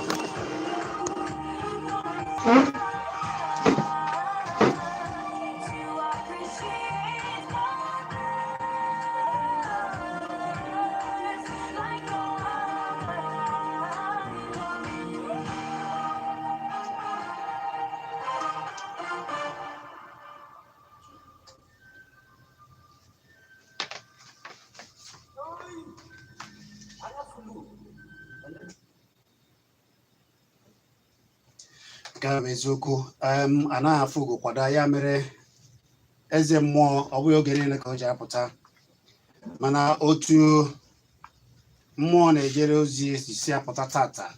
Moments to appreciate others, like no other. Indomie. Nke a bụ eziokwu. Anaghị afụ ugo kwado ya mere eze mmụọ. Ọ bụghị oge niile ka o ji apụta, mana otu mmụọ na-ejere ozi si apụta tata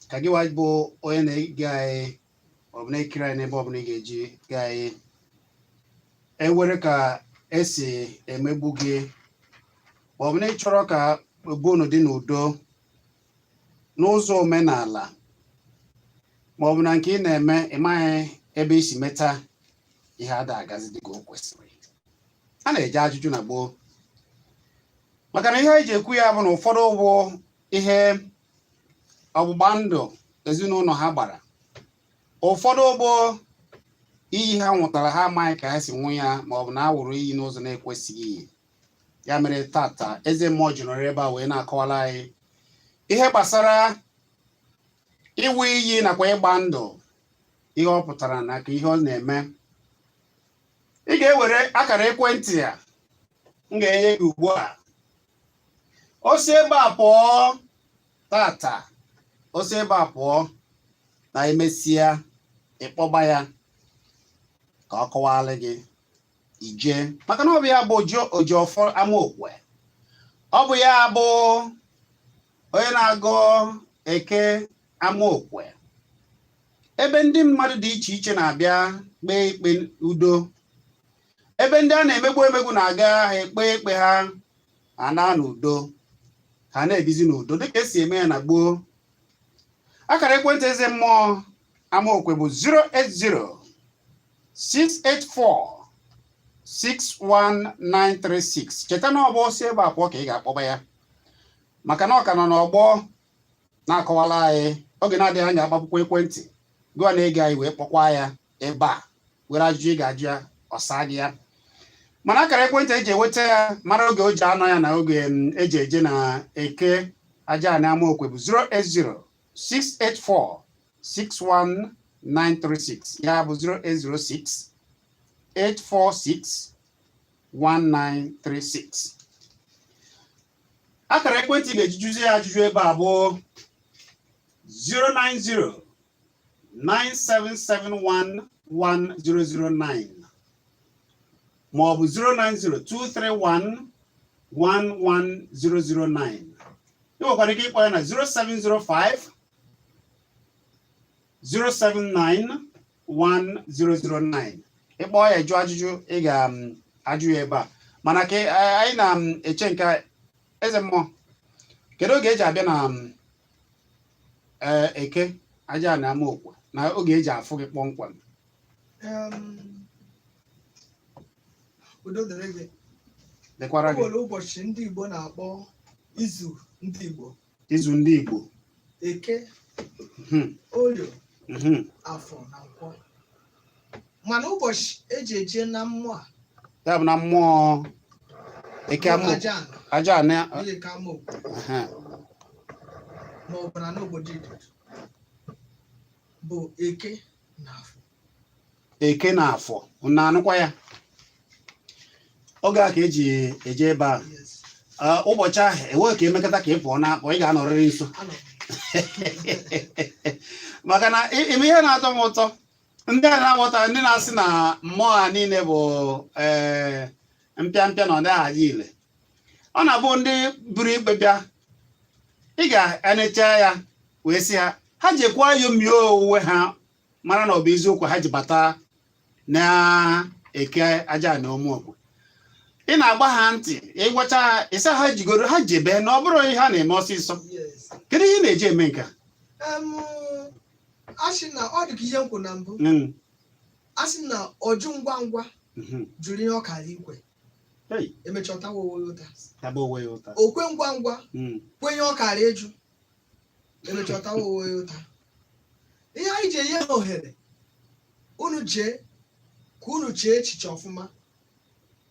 ka gị bụ onye na-ege anyị maọbụ na-ekiri anyị n'ebe ọbụla ị ga-eji gee anyị, ewere ka esi emegbu gị maọbụ na ị chọrọ ka be unu dị n'udo n'ụzọ omenala, maọbụ na nke ị na-eme ị maghị ebe isi meta ihe ada agazi dịka o kwesịrị. A na-eje ajụjụ na gboo, maka na ihe anyị ji ekwu ya bụ na ụfọdụ bụ ihe ọgbụgba ndụ ezinụlọ ha gbara, ụfọdụ bụ iyi ha nwụtara, ha amaghị ka ha si nwụ ya, ma ọ bụ na a wụrụ iyi n'ụzọ na-ekwesịghị iyi. Ya mere tata eze mmụọ ji nọrọ ebe a wee na-akọwara anyị ihe gbasara ịwụ iyi nakwa ịgba ndụ, ihe ọ pụtara na ka ihe ọ na-eme. Ị ga-ewere akara ekwentị a m ga-enye gị ugbu a. O si ebe a pụọ tata, o si ebe a pụọ na emesịa, ịkpọba ya ka ọ kọwara gị ije, maka na ọ bụ ya bụ Ojiọfọ Amaokwe, ọ bụ ya bụ onye na-agọ Eke Amaokwe, ebe ndị mmadụ dị iche iche na-abịa kpee ikpe udo, ebe ndị a na-emegbu emegbu na-aga ha ekpe ikpe ha, ana n'udo, ha na-ebizi n'udo dịka esi eme ya na gboo. Akara ekwentị eze mmụọ Amaokwe bụ 080 684 61936. Cheta na ọ bụ ọsọ ebe a pụọ ka ị ga-akpọba ya, maka na ọ ka nọ n'ọgbọ na-akọwala anyị. Oge na-adịghị anya agbapụkwa ekwentị gụọ na-ege anyị wee kpọkwa ya ebe a, were ajụjụ ị ga-ajụ ya, ọ saa gị ya. Mana akara ekwentị eji enweta ya, mara oge o ji anọ ya na oge eji eje na Eke Aja Anị Amaokwe bụ 080 684 61936. Ya bụ 0806 846 1936. Akara ekwentị ị ga-eji jụzie ya ajụjụ ebe a bụ 090 9771 1009 ma ọ bụ 090 231 11009. Ị nwekwara ike ịkpọ ya na 0705 079 1009. Ịkpọ ya jụọ ajụjụ ị ga-ajụ ya ebe a. Mana ka anyị na-eche nke eze mmụọ, kedu oge eji abịa na Eke Aja na Amaokwe na oge eji afụ gị kpọmkwem? Udo dịrị gị. Dịkwara O gị. nwere ụbọchị ndị Igbo na-akpọ izu ndị Igbo. Izu ndị Igbo. Eke, Orie, Afọ na Nkwọ. Mana ụbọchị eji eje na mmụọ a Ya bụ na mmụọ Eke Amaokwe. Aja Ana. Aja Ana. Eke Amaokwe ma ọ bụ na n'obodo Idodo bụ Eke na Afọ. Eke na Afọ, unu anụkwa ya? Oge a ka eji eje ebe a. Yes. Ụbọchị ahụ enweghị ka emekọta ka ị pụọ na-akpọ, ị ga-anọrịrị nso. Anọ. Maka na ime ihe na-atọ m ụtọ, ndị a na-aghọta, ndị na-asị na mmụọ ha niile bụ mpịampịa na ọ naghị adị ile, ọ na-abụ ndị buru ikpe bịa, ị ga-enecha ya wee sị ha, ha jekwa yomie onwe ha mara na ọ bụ eziokwu ha ji bata na eke aja na ụmụokwe. Ị na-agba ha ntị, ịgwacha ha, ịsa ha jigoro ha jebe na ọ bụrụ ihe a na-eme ọsịsọ. Kedu ihe ị na-eji eme nke a? A sị na ọ dị ka ihe m kwuru na mbụ. A sị na ọjụ ngwa ngwa jụrụ ihe ọ kara ikwe, emechaa ọ tawa onwe ya ụta. Taba onwe ya ụta. O kwe ngwa ngwa kwe ihe ọ kara ịjụ, emechaa ọ tawa onwe ya ụta. Ihe anyị ji enye ha ohere, unu jee ka unu chee echiche ọfụma,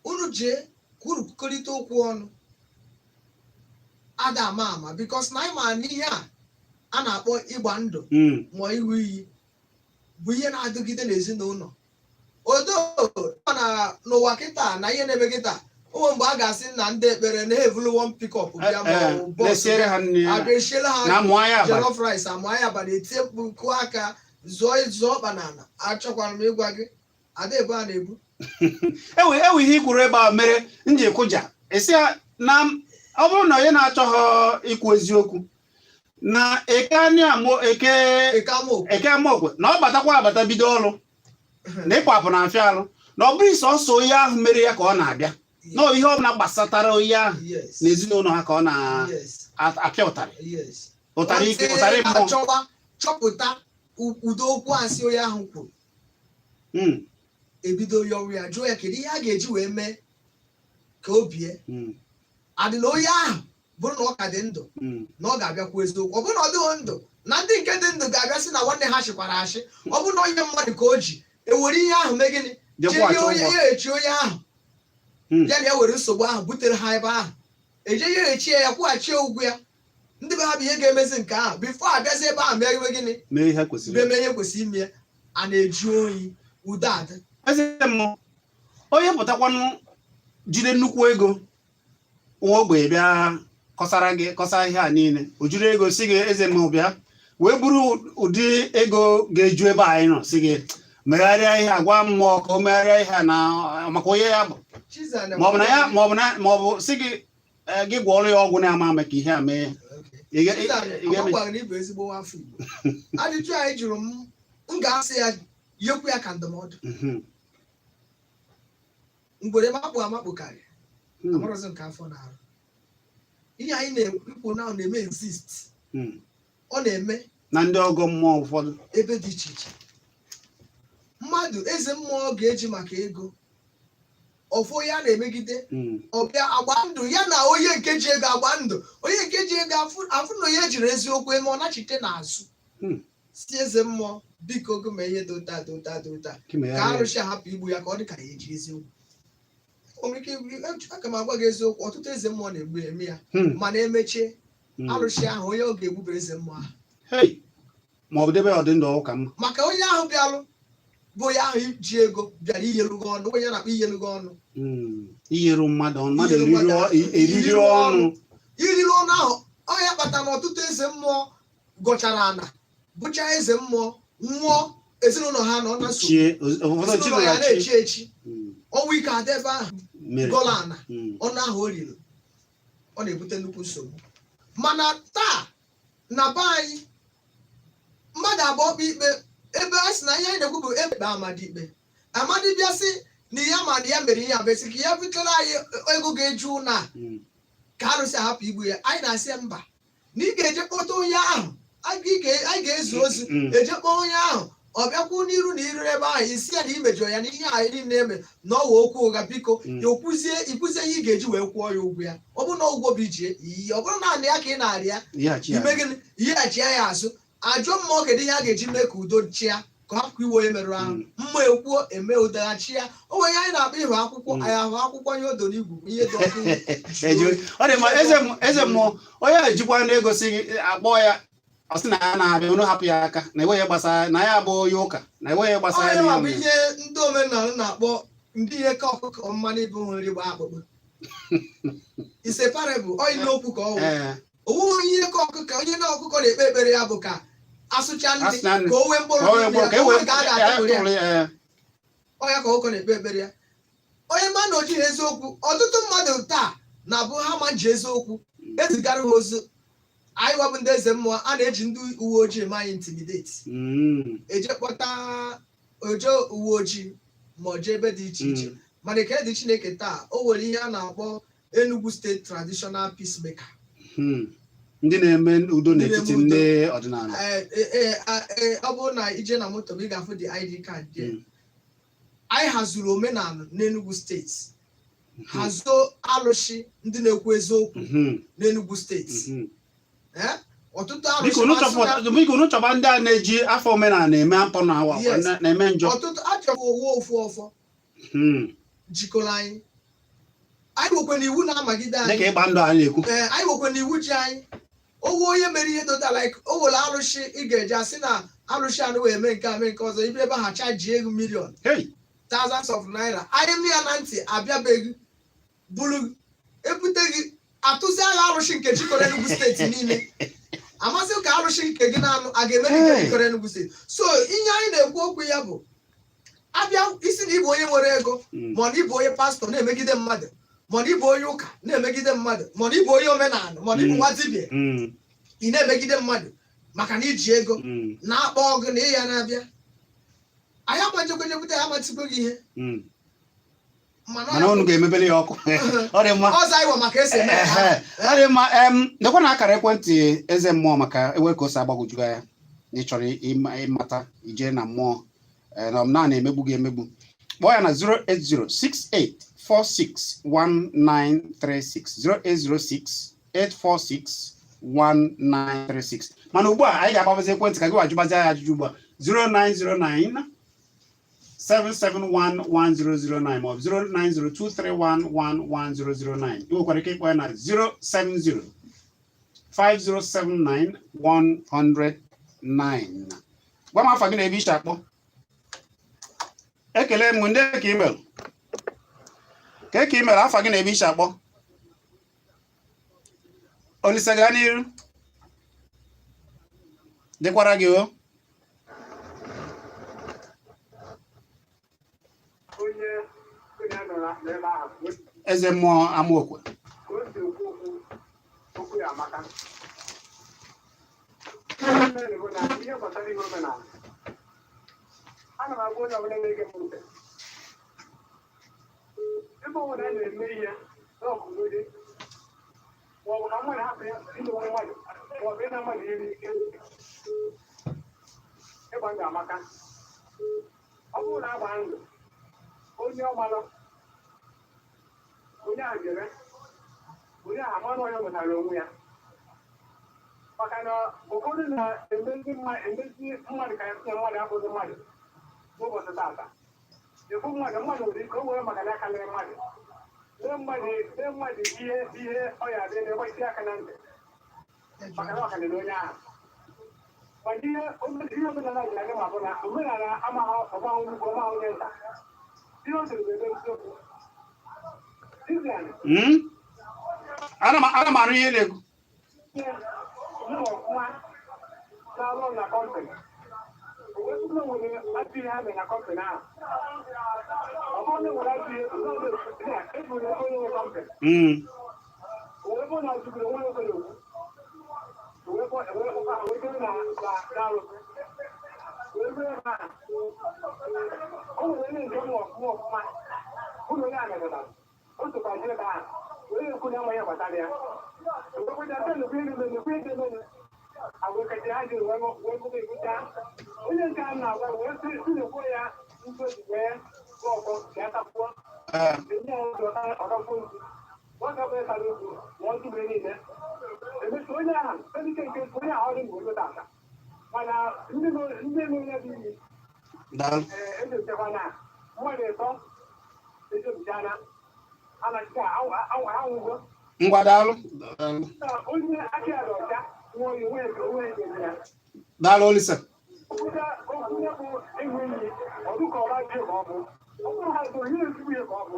unu jee ka unu kwukọrịta okwu ọnụ, ada ama ama, because na anyị ma na ihe a a na-akpọ ịgba ndụ ma ịṅụ iyi bụ ihe na-adịgide n'ezinụlọ odo na n'ụwa kịta na ihe na-eme kịta. O nwere mgbe a ga-asị na ndị ekpere na-evulu one pickup bịa ma ọ bụ bus lesiere ha nri ya. Abịa esiela ha na amụọ ya abalị. Jollof rice, amụọ ya abalị, etie mkpu, kụọ aka, zụọ zụọ ọkpa n'ala. Achọkwara m ịgwa gị, ada ebu a na-ebu. Ewe ihe i kwuru ebe a mere m ji kụja. Ị sị ya na ọ bụrụ na onye na-achọghị ikwu eziokwu na eke anyị amụ eke. Eke amaokwe. Eke amaokwe, na ọ batakwa abata bido ọrụ na ịpụ apụ na afịa alụ, na ọ bụrụ sọsọ onye ahụ mere ya ka ọ na-abịa, na ọ ihe ọbụla gbasatara onye ahụ na ezinụlọ ha ka ọ na-apịa ụtarị, ụtarị ike, ụtarị mmụọ. Achọwa chọpụta ụdị okwu asị onye ahụ kwuru, ebido yọrọ ya, jụọ ya kedu ihe a ga-eji wee mee ka o bie adị na onye ahụ bụrụ na ọ ka dị ndụ, na ọ ga-abịakwu eziokwu. Ọ bụrụ na ọ dịghị ndụ, na ndị nke dị ndụ ga-abịa sị na nwanne ha chịkwara achị. Ọ bụrụ na onye mmadụ ka o ji ewere ihe ahụ mee gịnị? Jekwughachi jee onye ụgwọ. ya echi onye ahụ ya na ya were nsogbu ahụ butere ha ebe ahụ, eje ya echie ya, kwụghachi ụgwọ ya. Ndị be ha bụ ihe ga-emezi nke ahụ before abịazi ebe ahụ mee gịnị? Mee ihe kwesịrị. Bịa mee ihe kwesịrị ime ya. A na-eji oyi udo adị. Eze mmụọ, onye pụtakwanụ jide nnukwu ego, nwa ogbenye bịa kọsara gị, kọsa ihe a niile, o jiri ego si gị, eze mmụọ bịa wee buru ụdị ego ga-eju ebe anyị nọ, si gị megharịa ihe a, gwa mmụọ ka o megharịa ihe a na maka onye ya bụ Chizana. Maọbụ na ya maọbụ si gị gị gwọọrọ ya ọgwụ na-ama ama ka ihe a mee. Ị ga-eme? Ọ gwara na ị bụ ezigbo nwa afọ Igbo. Ajụjụ anyị jụrụ m, m ga-asị ya yekwu ya ka ndụmọdụ. Ngwere makpụ amakpụ karị amarọzi nke afọ na-arụ. Ihe anyị na-ekwu na ọ na-eme exist, ọ na-eme na ndị ọgọ mmụọ ụfọdụ ebe dị iche iche. Mmadụ, eze mmụọ ga-eji maka ego ọfụ onye a na-emegide, ọ bịa agba ndụ ya na onye nke ji ego, agba ndụ onye nke ji ego, afụ na onye jiri eziokwu eme, ọ nachite n'azụ si eze mmụọ, biko gị mee ihe dị ụta dị ụta dị ụta ka arụsị hapụ igbu ya, ka ọ dị ka ya eji eziokwu. O nwere ike aka m agwa gị eziokwu, ọtụtụ eze mmụọ na-egbu eme ya, mana emechie arụsị ahụ, onye ọ ga-egbu bụ eze mmụọ ahụ. Ma ọ bụ debe ọ dị ndụ ụka mma. Maka onye ahụ bịalụ bụ onye ahụ ji ego bịara iyelu gị ọnụ, onye na-akpọ iyelu gị ọnụ. Iyeru mmadụ ọnụ, mmadụ Iyeru mmadụ eriri ọnụ. Iriri ọnụ ahụ, ọ ya kpatara na ọtụtụ eze mmụọ gọchara ana bụcha eze mmụọ nwụọ, ezinụlọ ha nọ na nsogbu. Chie ụfọdụ Ezinụlọ chinụ ya ya chi. na-echi echi, ọnwụ ike adị ebe ahụ. Mere. Gọla ana ọnụ ahụ o riri, ọ na-ebute nnukwu nsogbu. Mana taa na be anyị, mmadụ abụọ kpe ikpe ebe a sị na ihe anyị na-ekwu bụ ekpe amadi ikpe amadi bịa sị na ya ma na ya mere ihe a, besị ka ya butere anyị ego ga-eju na ka arụsị ahapụ igbu ya. Anyị na-asị ya mba, na ị ga-eje kpọta onye ahụ, anyị ga-ezu ozi, eje kpọọ onye ahụ, ọ bịakwu n'iru na iru ebe ahụ, isi ya na imejọ ya na ihe anyị niile eme na ọwa okwu ụgha, biko. Ya okwuzie, ikwuzie ihe ị ga-eji wee kwụọ ya ụgwọ ya. Ọ bụrụ na ụgwọ bụ iji iyi, ọ bụrụ naanị ya ka ị na-arịa, Yighachi ya. ime gịnị? Yighachi ya azụ. Ajụọ mmụọ kedu ihe a ga-eji mee ka udo chịa, ka ọ hapụ iwe onye merụrụ ahụ. Mmụọ ekwuo, eme udoghachi ya. O nwere ihe anyị na-akpọ ịhụ akwụkwọ. Anyị ahụ akwụkwọ, ihe odo n'igwu, ihe dị ọkụ. Eji ọ dị mma. Eze mmụọ, onye a ejikwa na-egosi gị, akpọ ya, ọ sị na ya na-abịa, unu hapụ ya aka, na enweghị gbasara na ya bụ onye ụka, na enweghị gbasara Onye ya ma bụ n'ihe. Ihe ndị omenala na-akpọ ndị ihe ka ọkụkọ mmanụ ibu nri gbaa akpụkpọ. Ise parable, ọ ilu okwu ka ọ wụ. Onweghị onye ka ọkụkọ, onye na ọkụkọ na-ekpe ekpere ya bụ ka asụcha nri, Asụcha nri. ka o nwee mkpụrụ Ka o nwee n'ime ya, mkpụrụ, ka ka e o wee nwee ka a ga-atụrụ ya. tụrụ ya. Ọ ya ka ọkụkọ na-ekpe ekpere ya. Onye ma na ojighị eziokwu, ọtụtụ mmadụ taa na-abụ ha ma ji eziokwu ezigara ha ozi. Anyị wabụ ndị eze mmụọ, a na-eji ndị uwe ojii eme anyị intimidate. Eje kpọta oje uwe ojii ma ọ jee ebe dị iche iche. Mana ekele dị Chineke, taa o nwere ihe a na-akpọ Enugu State Traditional Peacemaker. Ndị na-eme udo Ndị n'etiti na-eme udo. ndị ọdịnala. Ee, ọ bụrụ na ije na moto ị ga-afụ the ID card there. Anyị hazuru omenala n'Enugu Steeti, hazuo alụsị ndị na-ekwu eziokwu n'Enugu Steeti. Ee, ọtụtụ alụsị Biko unu masị na- chọpụta, biko unu chọba ndị a na-eji afọ omenala eme mpụ na awa Yes. na-eme njọ. Ọtụtụ achọrọ owu ofu ọfọ jikọrọ anyị. Anyị nwekwa na iwu na-amagide anyị. Dịka ịgba ndụ anyị na-ekwu. Ee, anyị nwekwa na iwu ji anyị. Owu onye mere ihe dota, like o were alụsị, ị ga-eji asị na alụsị anụ wee mee nke a, mee nke ọzọ, ibi ebe ha charge ego million, Hey! thousands of naira. Anyị nụ ya na ntị, abịabeghị buru ebute gị, atụzi agha arụsị nke jikọrọ Enugu Steeti niile. Amasị ka arụsị nke gị na-anụ a ga-eme gị nke Hey! jikọrọ Enugu Steeti. So ihe anyị na-ekwu okwu ya bụ, abịa isi na ịbụ onye nwere ego, ma ọ na ịbụ onye pastọ na-emegide mmadụ, ma ọ na ịbụ onye ụka na-emegide mmadụ, ma ọ na ịbụ onye omenala, ma ọ na ịbụ nwa dibịa, ị na-emegide mmadụ maka na iji ego na-akpọ ọgụ na ịya na-abịa, anyị amajekwejekwute ya, amatikwe gị ihe. Mana Mana unu ga-emebere ya ọkụ. Ọ dị mma. Ọzọ anyị wa maka esi eme ya. Ehe, ọ dị mma. Nekwa na akara ekwentị eze mmụọ maka ewe ka o si agbagwojuga ya na ị chọrọ ịmata ije na mmụọ, na ọ na na-emegbu gị emegbu, kpọọ ya na 08068461936, 08068461936. Mana ugbu a anyị ga-agbabazi ekwentị ka gị wajụbazi ya ajụjụ ugbu a: 0909 7711009 maọbụ 09023111009. Ị nwekwara ike ịkpọ ya na 070 5079 109. Gwa m afa gị na ebe iche akpọ. Ekele m ndị ka email ka email. Afa gị na ebe iche akpọ. Olise, gaa n'iru. Dịkwara gị o. Onye onye nọ n'ebe ahụ. Eze mmụọ Amaokwe. Ka o si ekwu okwu, okwu ya amaka. Ihe mere bụ na ihe gbasara ihe omenala, ana m agwa onye ọbụla na-ege m ntị, ebe ọbụla a na-eme ihe n'ọkụgodi, maọbụ ka mmadụ hapụ ya imewe mmadụ, maọbụ ịna mmadụ iri ike, ịgba ndụ amaka. Ọ bụrụ na agba ndụ onye ọmalụ, onye ahụ jere, onye ahụ amanụ onye nwetara onwe ya, maka na ụfọdụ na-emezi emezi mmadụ ka ya sị na mmadụ abụghị mmadụ. N'ụbọchị tata ekwu mmadụ, mmadụ nwere ike o were maka na akarịrị mmadụ mee mmadụ, mee mmadụ ihe ihe ọ ya adị na-egbasi aka na ntị, maka na ọ karịrị onye ahụ. Mana ihe omenala ji adị ma bụ na omenala amaghị ọgba nnukwu, ọma onye nta. Ihe o siri bụ ebe eziokwu Israel. Ana m anụ ihe ị na-ekwu. Mụ ọfụma na-arụ ọrụ na company, o wee bụrụ na o nwere ajọ ihe ha mere na company ahụ. Ọ bụrụ na e nwere ajọ ihe na eburu onye nwe company, o wee bụrụ na jụgoro onwe ya okwu, o wee kpọkwa ha wee jee na arụsị wee ruo ebe ahụ. O nwere onye nke mụ ọfụma ọfụma, ụlọ onye a metụtara, o sokwa jee ebe ahụ wee ekwu na amaghị gbasara ya. Onye nke a na-agwa wee sị na-ekwu ya ntozu wee ọkọ ka ya takwuo. Enye ya ụzọ ọtakwuo ntu nwata bụ ịtara ugwu ma ọ tụbere niile. Emesi onye ahụ ike nke onye ahụ ọrụ mgbe ego tata, mana ndị nwe onye bụ iyi. Daalụ. Ee, edochekwana mmadụ ịtọ edobichana anachite anwụgo. Ngwa, daalụ. Daalụ. Onye aka ya dị ọcha nwe onye onwe nke ya. Daalụ, Olisa. Okwu ya bụ ịṅụ iyi ọdụ ka ọba ji ka ọ bụ ọ bụrụ ha bụ ihe ezigbo ihe ka ọ bụ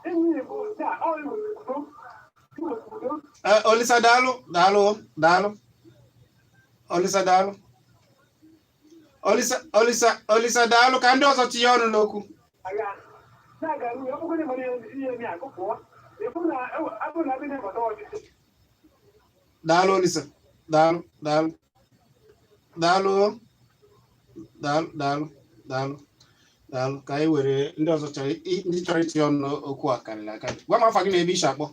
ịṅụ iyi bụ ya ọ iwu udo. Ee, Olisa, daalụ, daalụ, daalụ, Olisa, daalụ, Olisa, Olisa, Olisa, daalụ. Ka ndị ọzọ tinye ọnụ n'okwu. Aga na-aga n'ihu, ọ bụgodị mara ihe eme agụ pụọ, ịfụ na abụ na abụ na-abata ọchịchị. Daalụ, Olisa, daalụ, daalụ, daalụ, daalụ, daalụ, daalụ, daalụ. Ka anyị were ndị ọzọ chọrọ ndị chọrọ itinye ọnụ n'okwu a karịrị akarị. Gwa m afa gị na ebe i si akpọ.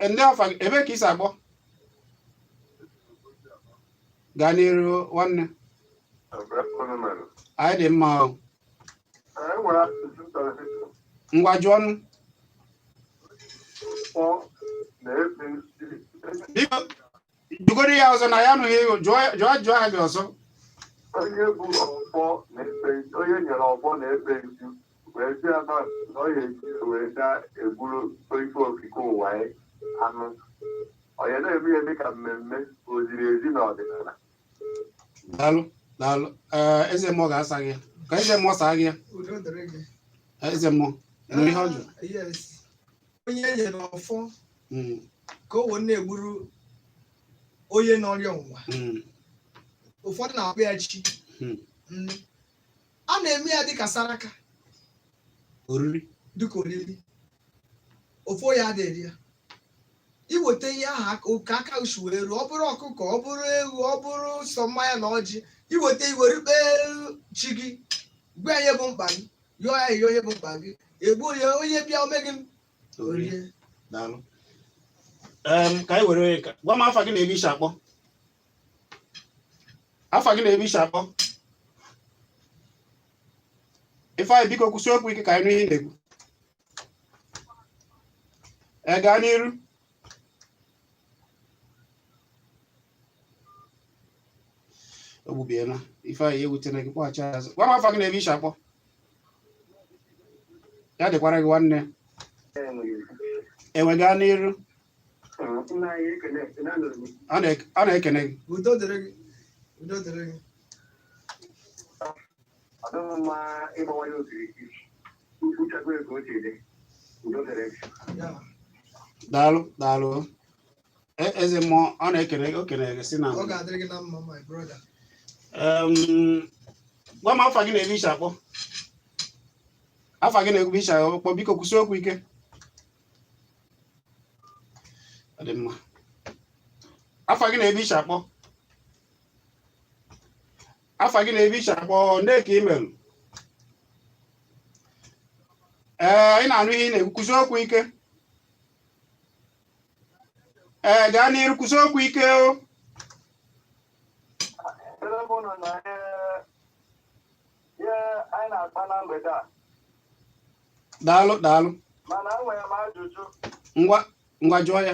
Ndị afa gị, ebe ka i si akpọ? Gaa n'iru, nwanne. Anyị dị mma o. Ngwa, jụọ ọnụ. Biko, jụgoro ya ọzọ na ya anụghị. Jụọ, jụọ, jụọ aha gị ọzọ. Onye bụ ọfọ na-ekpe, onye nyere ọfọ na-ekpe ntu wee sị ya na ọ ya eji wee na-egburu ife okike ụwa ya anụ, ọ ya na-eme ya dịka mmemme o ziri ezi na ọdịnala? Daalụ, daalụ. Ee, eze mmụọ ga-asa gị ya. Ka eze mmụọ saa gị ya. Udo dịrị gị. Eze mmụọ, nụrụ ihe ọ jụrụ. Yes, onye e nyere ọfọ ka o wee na-egburu onye n'ọrịa ọnwụnwa, ụfọdụ na-akpọ ya chi. A na-eme ya dịka saraka. Oriri. Dịka oriri. Ofu onye adịghị ya iweta ihe ahụ ka aka ushi wee ruo. Ọ bụrụ ọkụkọ, ọ bụrụ ewu, ọ bụrụ sọ mmanya na ọjị, iweta, iwere kpee chi gị, gwa ya ihe bụ mkpa gị, yọọ ya ihe bụ mkpa gị, egbuo ya, onye bịa ome gị orie. Daalụ. Ka anyị were onye gwa m afa gị na ebe i si akpọ. Afa gị na ebe i si akpọ. Ifeanyị, biko, kwụsị okwu ike ka anyị nụ ihe ị na-ekwu. Ee, gaa n'iru. O gbubiela. Ifeanyị, ewutena gị, kpọghachi azụ. Gwa m afa gị na ebe i si akpọ. Ya dịkwara gị, nwanne. Enwe, gaa n'iru. Ọ na-ekene gị. Udo dịrị gị, udo dịrị gị. Ọ dịghị mma ịgbawa ya okirikiri ukwuchakwa ka o si dị. Udo dịrị gị. Ya. Daalụ, daalụ. Eze mmụọ, ọ na-ekene gị, o kenere gị si na Ọ ga-adịrị gị na mma, my brother. Gwa m afa gị na ebe i si akpọ. Afa gị na ebe i si akpọ. Biko, kwụsị okwu ike. Ọ dị mma. Afa gị na ebe i si akpọ. Afa gị na ebe i si akpọ. Ndị ka imelụ. Ee, ị na-anụ ihe ị na-ekwu. Kwụsị okwu ike. Ee, gaa n'iru, kwụsị okwu ike o. Ebe bụ nọ na ihe anyị na-akpa na mgbede a. Daalụ, daalụ. Mana enwere m ajụjụ. Ngwa ngwa, jụọ ya.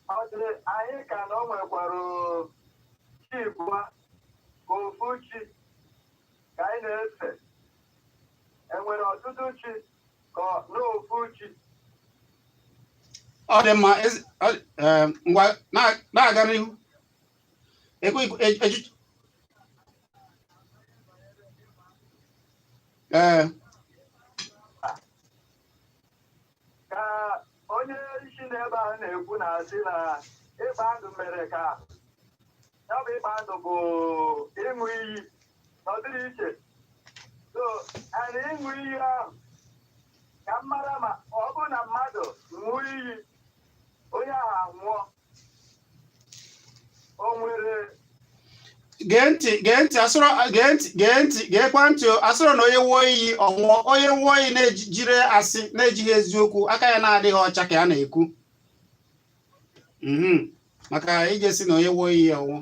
Ọ dị anyị ka na o nwekwara chi ịbụa ka ofu chi ka anyị na-efe? Enwere ọtụtụ chi ka ọ n'ofu chi? Ọ dị mma. Ngwa, na-aga n'ihu. Ekwe ee. Ka onye isi n'ebe ahụ na-ekwu na-asị na ịgba ndụ mere ka ya bụ ịgba ndụ bụ ịṅụ iyi na ọ dịrị iche. So and ịṅụ iyi ahụ, ka m mara ma ọ bụrụ na mmadụ ṅụọ iyi, onye ahụ anwụọ, o nwere Gee ntị, gee ntị. Asụrọ, gee ntị, gee ntị, geekwa ntị o. Asụrọ na onye wụọ iyi ọ nwụọ. Onye wụọ iyi na-ejiri asị, na-ejighị eziokwu, aka ya na-adịghị ọcha ka ya na-ekwu. Maka ije si na onye wụọ iyi ọ nwụọ.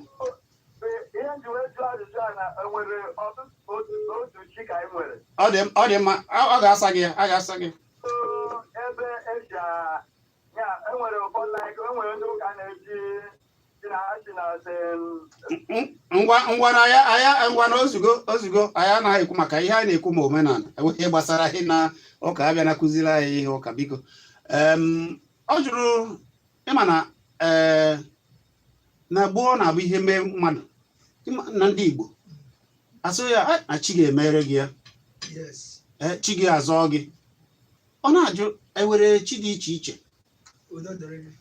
Ihe m ji wee jụọ ajụjụ a na enwere ọtụtụ otu chi ka anyị nwere. Ọ dị mma. Ọ ga-asa gị ya, a ga-asa gị. So, ebe eji ya enwere ụfọdụ, like enwere ndị ụka na-eji si na ha si na sị Ngwa ngwa, na ya aya, ngwa na ozugo, ozugo. Anyị anaghị ekwu maka ihe anyị na-ekwu ma omenala enweghị ihe gbasara ihe na ụka abịa na kụziri anyị ihe ụka. Biko. Ọ jụrụ ịma na ee, na gboo na-abụ ihe mee mmadụ. Ịma na ndị Igbo asụ ya, "Ah, na chi ga-emere gị ya." Ee, chi gị azọọ gị. Ọ na-ajụ, enwere chi dị iche iche? Udo dịrị gị.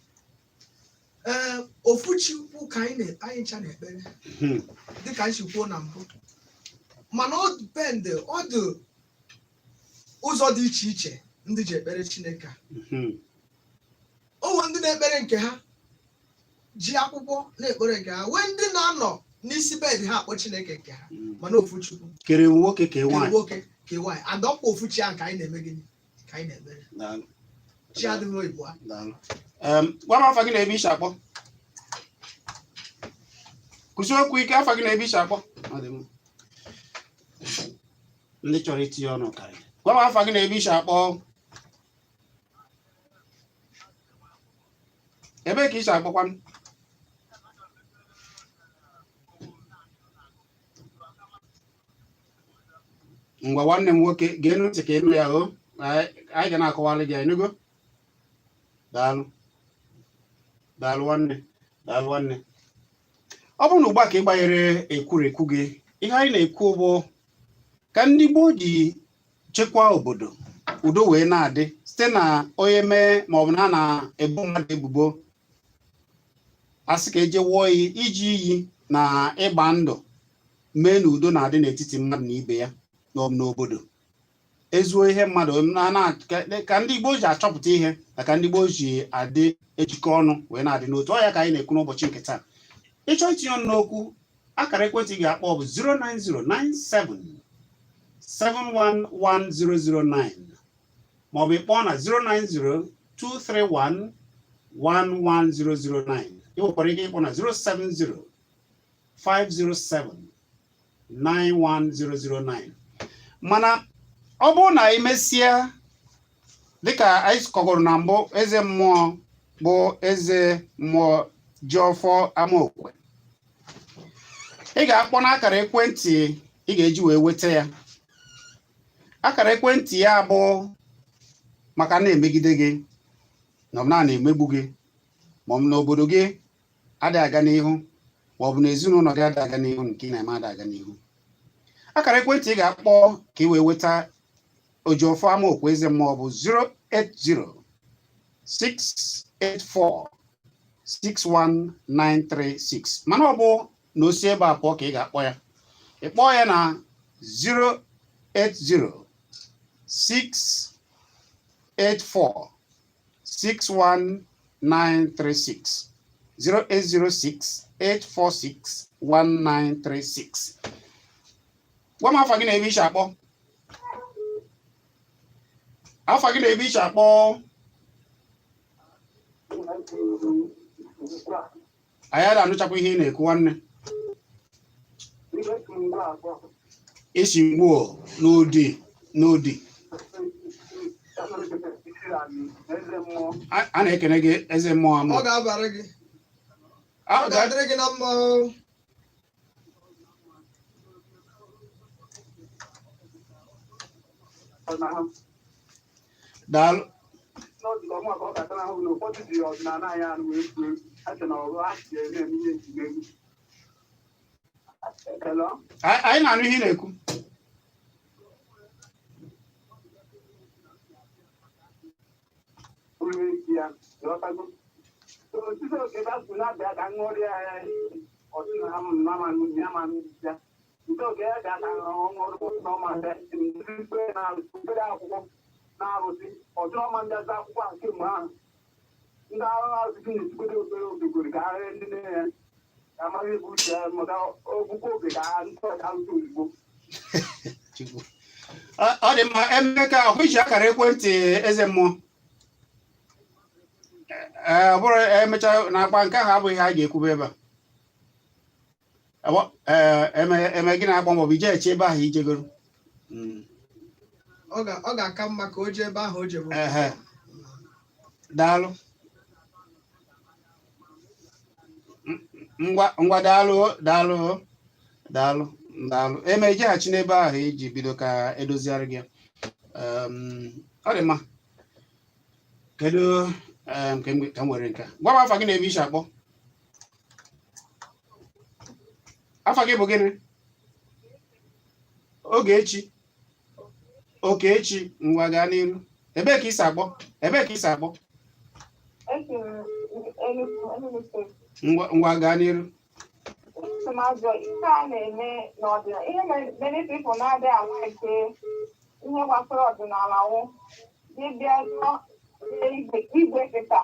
Ee, ofu Chukwu ka anyị ncha na-ekpere, dịka anyị si kwuo na mbụ, mana ọ depend, ọ dị ụzọ dị iche iche ndị ji ekpere Chineke a. O nwere ndị na-ekpere nke ha ji akwụkwọ na-ekpere nke ha, nwee ndị na-anọ n'isi bed ha akpọ Chineke nke ha, mana ofu Chukwu. Kere nwoke, kee kere nwaanyị. Nwoke kee nwaanyị, and ọkwa ofu chi ahụ ka anyị na-eme gịnị? Ka anyị na-ekpere. Daalụ. Chi adịghị oyibo ha. Daalụ. Gwa m afa gị na ebe i si akpọ. Kwụsị okwu ike, afa gị na ebe i si akpọ. Ọ dị mma. Ndị chọrọ itinye ọnụ karịrị. Gwa m afa gị na ebe i si akpọ. Ebee ka i si akpọkwanụ? Ngwa, nwanne m nwoke, gee ntị ka ị nụ ya o. Anyị ga na-akọwalị gị, ịnụgo? Daalụ, daalụ nwanne, daalụ nwanne. Ọ bụrụ na ugbu a ka ị gbanyere ekwurekwu gị, ihe anyị na-ekwu bụ ka ndị gboo ji chekwaa obodo, udo wee na-adị, site na onye mee maọbụ na a na-ebo mmadụ ebubo, a sị ka eje wụọ iyi, iji iyi na ịgba ndụ mee na udo na-adị n'etiti mmadụ na ibe ya maọbụ n'obodo. Ezuo ihe mmadụ ka ndị Igbo ji achọpụta ihe na ka ndị gboo ji adị ejikọ ọnụ wee na-adị n'otu. Ọ ya ka anyị na-ekwu n'ụbọchị nke taa. Ị chọọ itinye ọnụ n'okwu, akara ekwentị ị ga-akpọ bụ 09097 711009, maọbụ ị kpọọ na 090 231 11009. Ị nwekwara ike ịkpọ na 070 507 91009. Mana ọ bụrụ na ị mesịa, dịka anyị kọgoro na mbụ, eze mmụọ bụ eze mmụọ Jiọfọ Amaokwe, ị ga-akpọ n'akara ekwentị ị ga-eji wee weta ya. Akara ekwentị ya bụ maka na-emegide gị na ọ na-emegbu gị, ma ọ bụ n'obodo gị adịghị aga n'ihu, ma ọ bụ na ezinụlọ gị adịghị aga n'ihu, nke ị na-eme adịghị aga n'ihu. Akara ekwentị ị ga-akpọ ka ị wee weta Ojiọfọ Amaokwe eze mmụọ bụ 080 684 61936. Mana ọ bụ na o si ebe a pụọ ka ị ga-akpọ ya. Ị kpọọ ya na 080 684 61936, 0806 846 1936. Gwa m afa gị na ebe i si akpọ. Afa gị na ebe i si akpọ. Anyị ada anụchakwa ihe ị na-ekwu, nwanne. I si Ngwo n'Udi, n'Udi. A na-ekene gị, eze mmụọ ama. Ọ ga-abara gị, ọ ga-adịrị gị na mma. Daalụ. Anyị na-anụ ihe ị na-ekwu. Ndị agha asụsụ na-esigodo obere obegoro ka agha ndị nne ya ka amaghị ebe uche ya maka okwukwe oge ka ha ntụ ọcha ntụ ozugbo. Chukwu. Ọ dị mma. Emeka, ọkwa i ji akara ekwentị eze mmụọ? Ee, ọ bụrụ emechaa na-akpa nke ahụ abụghị ihe a ga-ekwube ebe a. Ee, eme gị na-akpọ maọbụ ije eche ebe ahụ ijegoro. Ọ ga-aka mma ka o jee ebe ahụ o jebe. Ehe. Daalụ. Ngwa ngwa, daalụ, daalụ, daalụ, daalụ. Eme ijeghachi n'ebe ahụ iji bido ka edozigharị gị. Ọ dị mma. Kedu ka m were nke a? Gwa m afa gị na ebe i si akpọ. Afa gị bụ gịnị? Ogechi. Okechi, ngwa, gaa n'iru. Ebee ka i si akpọ? Ebee ka i si akpọ? Esi m Enugu, Enugu State. Ngwa ngwa, gaa n'iru. Esi m ajọ ihe a na-eme n'ọdịnala, ihe many people na-adịghị a-like ihe gbasara ọdịnala wụ dibịa jụọ igwe igwe kịta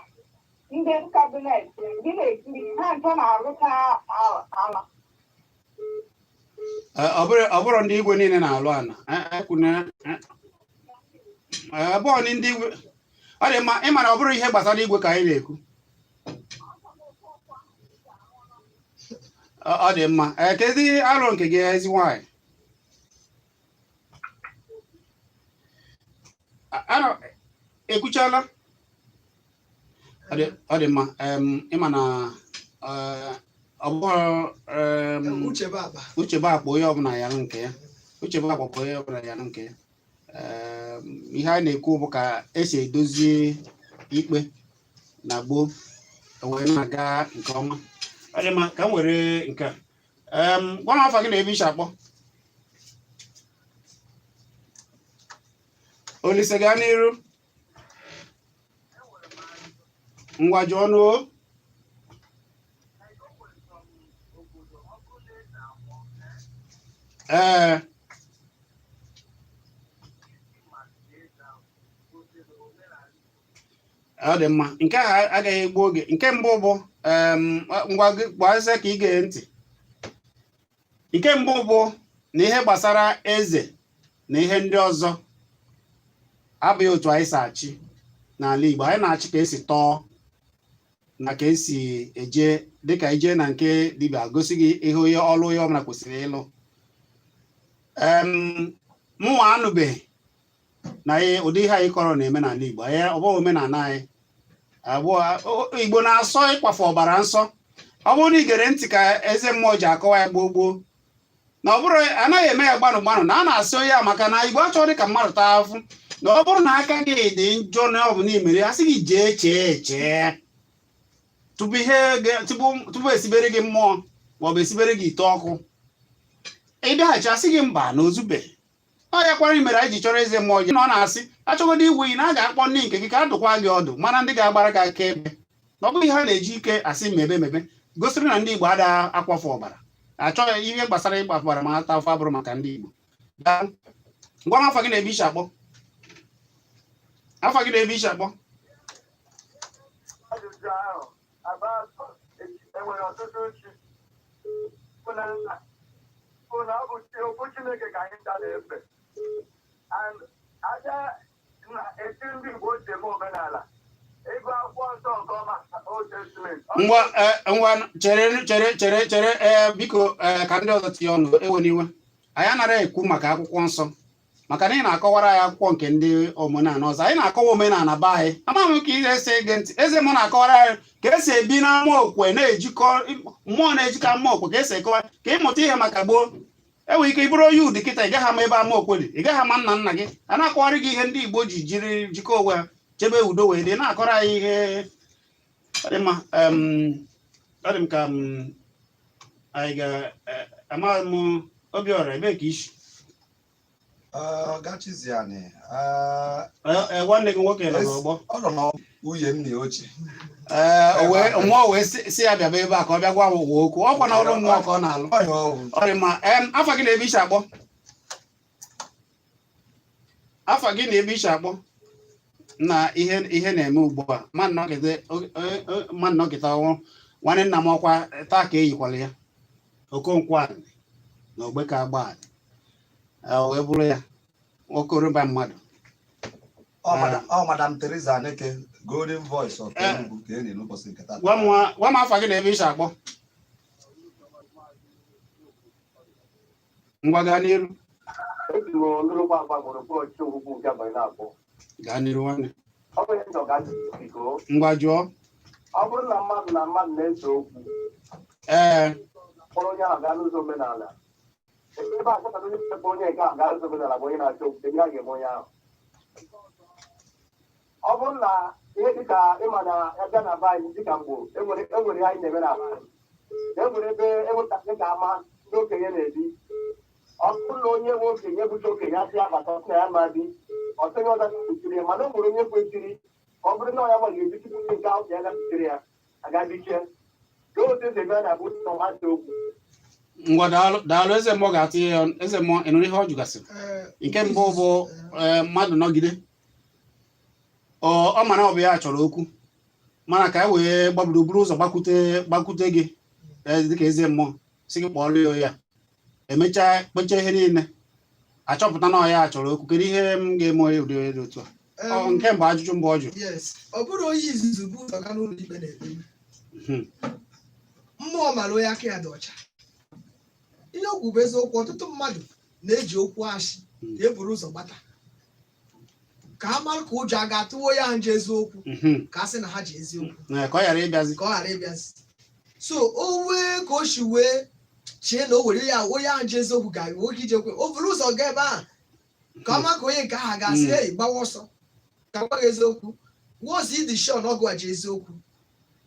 ndị cabinet gị na-ekiri ha ncha na-arụcha ala. Ọ bụrụ ndị igwe niile na-alụ ana ekwuna abụọ ndị igwe. Ọ dị mma, ịma na ọ bụrụ ihe gbasara igwe ka anyị na-ekwu. Ọ dị mma. Ee, kedu aro nke gị, ezi nwaanyị? Ekwuchala. Ọ dị mma. Ịma na ọ bụghị Uche bụ akpa. Uche bụ akpa onye ọbụla ya nke ya. Uche bụ akpa onye ọbụla ya nke ya. Ihe a na-ekwu bụ ka esi edozi ikpe na gboo wee na-aga nke ọma. Ọ dị mma, ka m were nke a. Gwa m afa gị na ebe i si akpọ. Olise, gaa n'iru. Ngwa, jụọ ọnụ o. Ee, ọ dị mma, nke a agaghị egbu oge. Nke mbụ bụ ngwa gị gbazie ka ị gee ntị. Nke mbụ bụ na ihe gbasara eze na ihe ndị ọzọ abụghị otu anyị si achị n'ala Igbo. Anyị na-achị ka esi tọọ na ka esi eje, dịka ije na nke dibịa gosi gị ihe onye ọlụ onye ọbụla kwesịrị ịlụ. Mụnwa anụbeghị na ụdị ihe anyị kọrọ na-eme n'ala Igbo. Anyị ọ bụghị omenala anyị abụọ. Igbo na-asọ ịkwafe ọbara nsọ. Ọ bụrụ na ị gere ntị ka eze mmụọ ji akọwa ya gboo gboo, na ọ bụrụ anaghị eme ya gbanụ gbanụ, na a na-asị onye a maka na Igbo achọghị ka mmadụ taa afụ, na ọ bụrụ na aka gị dị njọ na ọ bụ na imere, a sị gị jee chee chee tupu ihe tupu esibere gị mmụọ maọbụ esibere gị ite ọkụ, ị bịaghachi asị gị mba na ozube. Ọ ya kwara mere anyị ji chọrọ eze mmụọ ji na ọ na-asị achọgodo iwu iyi na a ga-akpọ ndị nke gị ka a dụkwa gị ọdụ, mara ndị ga-agbara gị aka ebe, na ọ bụghị ihe a na-eji ike asị mebe mebe. Gosiri na ndị Igbo ada akwafu ọbara, achọghị ihe gbasara ịgba ọbara ma ata afọ abụrụ maka ndị Igbo. Gwa m afa gị na ebe i si akpọ. Afa gị na ebe i si akpọ. Ajụjụ ahụ about enwere ọtụtụ chi bụ na nna bụ na ọ bụ chi okwu Chineke ka anyị ncha na-efe, and aja na etu ndị Igbo si eme omenala, ịgụ akwụkwọ nsọ nke ọma, Old Testament. Ngwa, ngwa, chere chere chere chere. Ee, biko, ee, ka ndị ọzọ tinye ọnụ. Ewe n'iwe, anyị anaghị ekwu maka akwụkwọ nsọ, maka na ị na-akọwara anyị akwụkwọ nke ndị omenala ọzọ. Anyị na-akọwa omenala be anyị. Ama m ka ị na-ese ege ntị. Eze m na-akọwara anyị ka esi ebi n'ama okwe, na-ejikọ mmụọ, na-ejikọ ama okwe, ka esi ekọwa ka ịmụta ihe maka gboo. Enwere ike ịbụrụ onye Udi kịta, ị gaghị ama ebe ama okwe dị, ị gaghị ama nna nna gị. A na-akọwarị gị ihe ndị Igbo ji jiri jikọ onwe ha, chebe udo wee dị, na-akọrọ anyị ihe. Ọ dị mma. Ọ dị m ka anyị ga amaghị m. Obiọra, ebee ka i si? Gachiziani. Nwanne gị nwoke nọ n'ọgbọ. Ọ nọ n'uye nna ya ochie. Ee, o wee mmụọ wee sị ya bịaba ebe a ka ọ bịa gwa m ụwa okwu. Ọkwa na ọrụ mmụọ ka ọ na-alụ. Ọya ọgwụ. Ọ dị mma. Afa gị na ebe i si akpọ. Afa gị na ebe i si akpọ. Na ihe ihe na-eme ugbu a, ma nnọkịta ọnwụ nwanne nna m, ọkwa taa ka eyikwala ya Okonkwo anị na Ogbeke agba anị. O wee bụrụ ya nwokorobịa mmadụ. Ọ Madam Teresa Aneke, Golden Voice of Enugu, ka e n'ụbọchị nke taa. Gwa m afa gị na ebe i si akpọ. Ngwa, gaa n'iru. Esi m Olurugba Agba gburugburu ọchịchị Ugwu nke abalị na-abụọ. Gaa n'iru, nwanne. Ọ bụ ihe njọ ga biko. Ngwa, jụọ. Ọ bụrụ na mmadụ na mmadụ na-ese okwu, kpọrọ onye ahụ gaa n'ụzọ omenala, ebe a chọtara onye bụ onye nke ahụ gaa n'ụzọ omenala bụ onye na-achọ okwu, kedu ihe a ga-eme onye ahụ? Ọ bụrụ na ihe dịka ịma na ebe na be anyị dịka mgbo enwere ihe anyị na-eme na be anyị, enwere ebe enweta dịka ama ndị okenye na-ebi. Ọ bụrụ na onye nwe okenye bụcha okenye asị ya bata, sị na ya ma bi. Ọ sịghị ọza kpuchiri ya, mana o nwere onye kwesịrị ka ọ bụrụ na ọ ya gba ga-ebi tupu onye nke ahụ ya ga-kpuchiri ya agabichie ka otu esi eme na abụ mmadụ okwu. Ngwa, daalụ, daalụ. Eze mmụọ ga-atụ ya ọnụ. Eze mmụọ, ị nụrụ ihe ọ jụgasịrị? Nke mbụ bụ mmadụ nọgide ọ mara ọ bụ ya chọrọ okwu, mana ka e wee gbaburu buru ụzọ gbakwute gị dịka eze mmụọ si gị kpọọrọ ya ya, emechaa kpechaa ihe niile, achọpụta na ọ ya chọrọ okwu. Kedu ihe m ga-eme onye ụdị onye dị otu a? Nke mbụ, ajụjụ mbụ ọ jụrụ. Yes, ọ bụrụ onye izuzu bụ ụzọ gaa n'ụlọ ikpe na-ekpe. Mmụọ mara onye aka ya dị ọcha. Ihe okwu bụ eziokwu. Ọtụtụ mmadụ na-eji okwu ashị ka e buru ụzọ gbata ka ha mara ka ụjọ a ga-atụwa onye ahụ ji eziokwu, ka a sị na ha ji eziokwu. Ka ọ ghara ịbịazi. Ka ọ ghara ịbịazi. So o wee ka o si wee chee na o were ya, onye ahụ ji eziokwu ga nwoke ije kwe, o buru ụzọ gaa ebe ahụ ka ọ ma ka onye nke ahụ ga-asị, "Ei, gbawa ọsọ." Ka gwa gị eziokwu, once ị dị sure na ọgụ a ji eziokwu,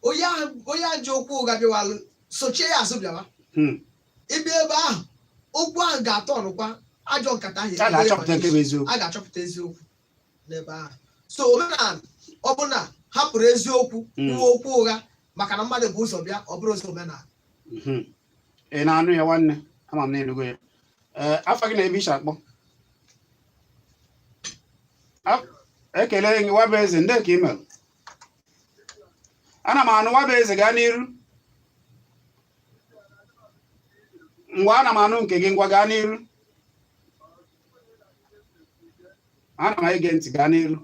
onye ahụ ji okwu ụgha bịawalụ, sochie ya azụ bịawa. Ịbịa ebe ahụ, okwu ahụ ga-atọ ọnụkwa ajọ nkata ahụ. A ga-achọpụta nke bụ eziokwu. A ga-achọpụta eziokwu n'ebe ahụ. So omenala ọbụla hapụrụ eziokwu kwuo okwu ụgha maka na mmadụ bụ ụzọ bịa, ọ bụrụ ụzọ omenala. Ị na-anụ ya, nwanne? Ama m na ịnụgo ya. Ee, afa gị na ebe ishi akpọ? Ekele gị, nwaba eze. Ndị ka email ana m anụ. Nwaba eze, gaa n'iru. Ngwa, ana m anụ nke gị. Ngwa, gaa n'iru, ana m ege ntị. Gaa n'iru.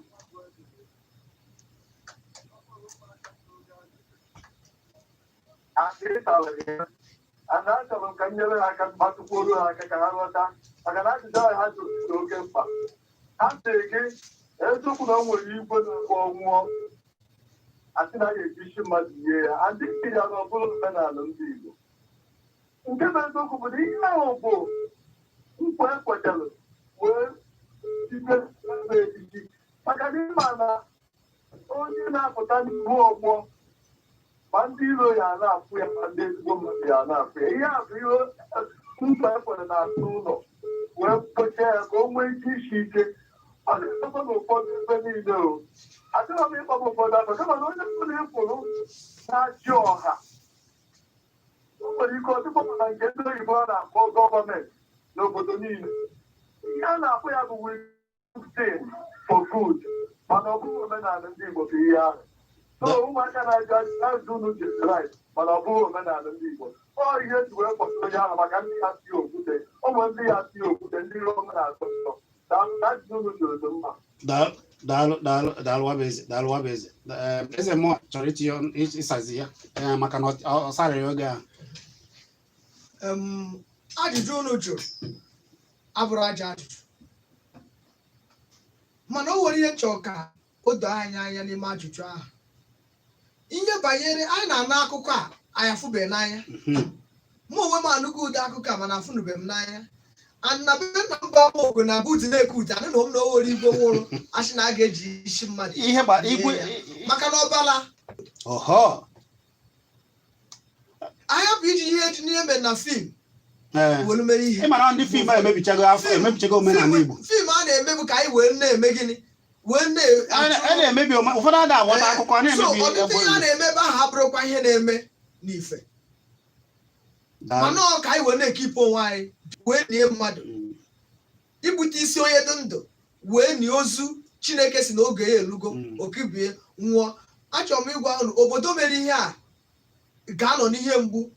Ana achọrọ m ka m nyere ha aka, gbatụkwuoro ha aka ka ha ghọta, maka na ajụjụ ahụ ha jụrụ dị oke mkpa. Ha sịrị gị eziokwu na o nwere igwe na-akpọ nwụọ, asị na a ga-eji isi mmadụ nye ya adịghị ya na ọ bụrụ omenala ndị Igbo. Nke bụ eziokwu bụ na ihe ahụ bụ nkwa ekwetara wee site n'ebe ejiji, maka na ịma na onye na-apụta n'ihu ọgbọ, ma ndị iro ya na-afụ ya, ma ndị ezigbo mmadụ ya na-afụ ya, ihe a bụ ihe nkwa ekwere na-atụ ụlọ wee kpechie ya ka o nwee ike isi ike. Ọ na-emekwa n'ụfọdụ ebe niile. O achọrọ m ịkpọpụ ụfọdụ afọ, kama na onye ọbụla ịkwụrụ na-achị ọha, o nwere ike ọ dịkwa na nke ndị oyibo a na-akpọ gọọmenti n'obodo niile, ihe a na-akpọ ya bụ "we thing for good", mana ọ bụghị omenala ndị Igbo bụ ihe ahụ. So ụmụaka na-aja azụ unu ji right, mana ọ bụghị omenala ndị Igbo. Ọ ihe eji wee kwado onye ahụ maka ndị ya si okwute, ụmụ ndị ya si okwute, ndị iro ọma na-atọ ụtọ. Ajụjụ unu jụrụ dị mma. Daalụ, daalụ, daalụ, daalụ, nwaba eze. Daalụ, nwaba eze. Eze mmụọ chọrọ itinye ịsazi ya maka na ọ sarịrị oge ahụ. Ajụjụ unu jụrụ abụrụ ajọ ajụjụ, mana o nwere ihe nchọ ka o doo anyị anya n'ime ajụjụ ahụ. Ihe banyere anyị na-anụ akụkọ a, anyị afụbeghị n'anya. Mụ onwe m anụgo ụdị akụkọ a, mana afụnụbeghị m n'anya. And na be nna m bụ Amaokwe na bụ dị na-ekute anụ na m na o nwere igwe nwụrụ, asị na a ga-eji isi mmadụ ihe gba lie igwe ya. Maka na ọbala ọhọ anyị hapụ iji ihe eji n'ihe mere na film were mere ihe. Ị mara ndị film a emebichago afọ, emebichago omenala Igbo. Film a na-eme bụ ka anyị wee na-eme gịnị? Wee na A na-emebi ụfọdụ ada aghọta akụkọ a so na-emebi. Ọtụtụ ihe a na-eme ebe ahụ abụrụkwa ihe na-eme n'ife. Daalụ. Mana ọ ka anyị wee na-ekipụ onwe anyị wee nie mmadụ, ibute isi onye dị ndụ wee nie ozu. Chineke si na oge ya elugo, okibie nwụọ. Achọrọ m ịgwa unu, obodo mere ihe a ga-anọ n'ihe mgbu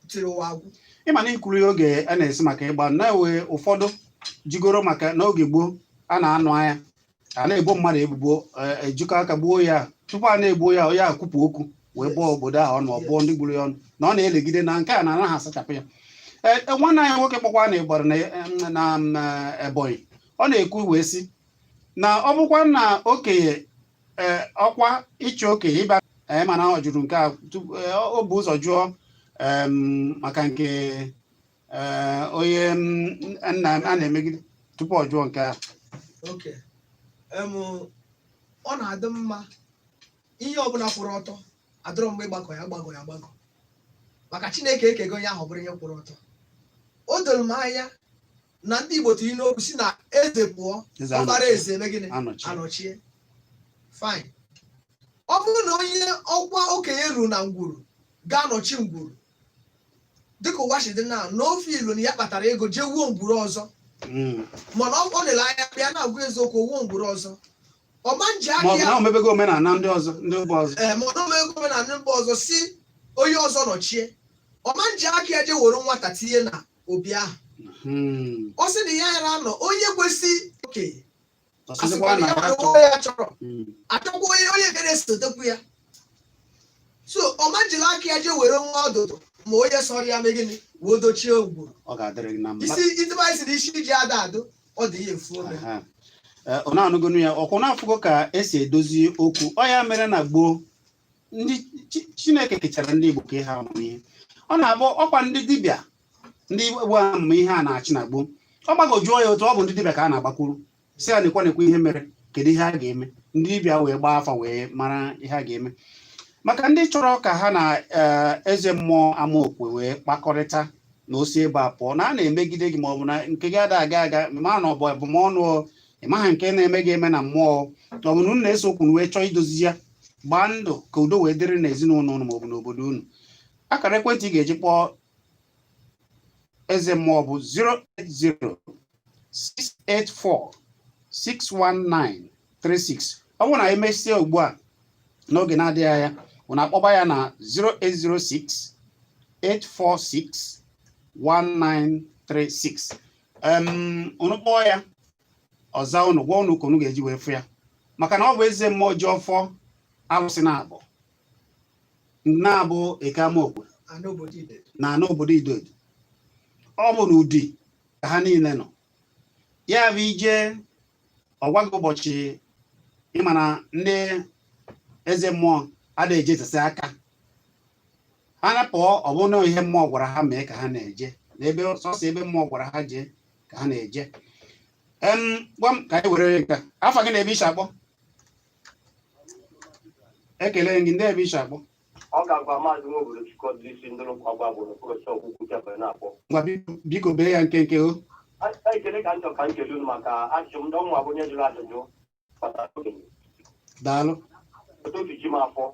tiri ụwa agwụ. Ịma na ikwuru ya oge a na-esi maka ịgba na-ewe ụfọdụ jigoro maka n'oge gboo a na-anụ anya a na-ebo mmadụ ebubo, ejikọ aka gbuo ya. Tupu a na-egbuo ya, ya akwupụ okwu wee bụọ obodo ahụ ọnụ, ọ bụọ ndị gburu ya ọnụ na ọ na-elegide na nke a na-anaghị asachapụ ya. Ee, nwanne anyị nwoke kpọkwa na ịgbara na Ebonyi, ọ na-ekwu wee sị na ọ bụkwa na okenye, ee, ọkwa ịchị okenye ịba, ee, mana ọ jụrụ nke a tupu o bu ụzọ jụọ maka nke onye nna a na-emegide tupu ọ jụọ nke a. Okay. Ọ na-adị mma ihe ọbụla kwụrụ ọtọ adịrọ mgbe ịgbakọ ya gbagọ ya agbagọ, maka Chineke ekego onye ahụ ọ bụrụ ihe kwụrụ ọtọ. O doro m anya. Na ndị Igbo tiri n'okwu si na eze pụọ, Eze ọkpara anọchie. eze eme gịnị? Anọchie. Anọchie. Fine. Ọ bụrụ na onye ọkwa okenye ruru na ngwuru ga-anọchi ngwuru, dịka ụwa si dị na n'ofe ilu na ya kpatara ego jee wuo ngwuru ọzọ, mana ọ lere anya bịa na-agwa eziokwu, wuo ngwuru ọzọ, ọma nji Ma aka ọ bụ ya na o mebego omenala ndị ọzọ, ndị mba ọzọ. Ee, ma ọ na omego omenala mba ọzọ, si onye ọzọ nọchie, ọma nji aka ya jee were nwata tinye na obi ahụ. Ọ sị na ya yara anọ onye kwesị okenye. Ọ sịzikwa asịkwa na na ya ya chọrọ onwe ya chọrọ achọkwa onye nke na-esotekwu ya. So ọma njiri aka ya jee were nwa ọdụdụ ma onye sọrọ ya mee gịnị, wee dochie ngwuru. Ọ ga-adịrị gị na mma. Isi itebe anyị si na isi ji ada adụ, ọ dị ya efu ome. Aha. Ee, ọ na-anụgonu ya ọkwụ na-afụgo ka esi edozi okwu. Ọ ya mere na gboo ndị Chineke kechara ndị Igbo ka ihe amamihe ọ na-abụ ọkwa ndị dibịa, ndị Igbo amamihe a na-achị na gboo. Ọ gbagojuo ya otu ọ bụ ndị dibịa ka a na-agbakwuru, si ya nekwa nekwa ihe mere, kedu ihe a ga-eme? Ndị dibịa wee gbaa afa wee mara ihe a ga-eme. Maka ndị chọrọ ka ha na eze mmụọ Amaokwe wee kpakọrịta na osi ebe a pụọ na a na-emegide gị, ma ọ bụ na nke gị ada aga aga, ma na ọ bụ abụmọnụ, ị maha nke na-eme gị eme na mmụọ, ọ bụ na unu na-ese okwu wee chọọ idozi ya, gbaa ndụ ka udo wee dịrị n'ezinụlọ unu maọbụ n'obodo unu, akara ekwentị ị ga-eji kpọọ eze mmụọ bụ 080 684 61936. Ọ bụrụ na emesie ugbu a n'oge na-adịghị anya, unu akpọba ya na 0806 846 1936. Unu kpọọ ya, ọza unu, gwa unu ka unu ga-eji wee fụ ya, maka na ọ bụ eze mmụọ ji ọfọ alụsị na-abụ na-abụ Eke Amaokwe ana obodo Idedo. Na ana obodo Idodo. Ọ bụ n'ụdị ka ha niile nọ. Ya bụ ije ọ gwa gị ụbọchị, ịma na ndị eze mmụọ ada ejetesị aka ha na-pụọ. Ọ bụ na ihe mmụọ gwara ha mee ka ha na-eje, na ebe sọsọ ebe mmụọ gwara ha jee ka ha na-eje. Gwa m ka anyị were nke a. Afa gị na ebe ishi akpọ? Ekele gị. Ndị ebe ishi akpọ? Ọ ga-agwa Maazị Nwobodo Chukwu isi ndị agba bụ n'okpuru ọgwụgwụ chebere na-akpọ. Ngwa, biko bee ya nkenke o. Ekele ka m chọrọ ka m kelee unu maka ajụjụ m ndị ọnwa bụ onye jụrụ ajụjụ gbasara okenye. Daalụ. Otu otu ji m afọ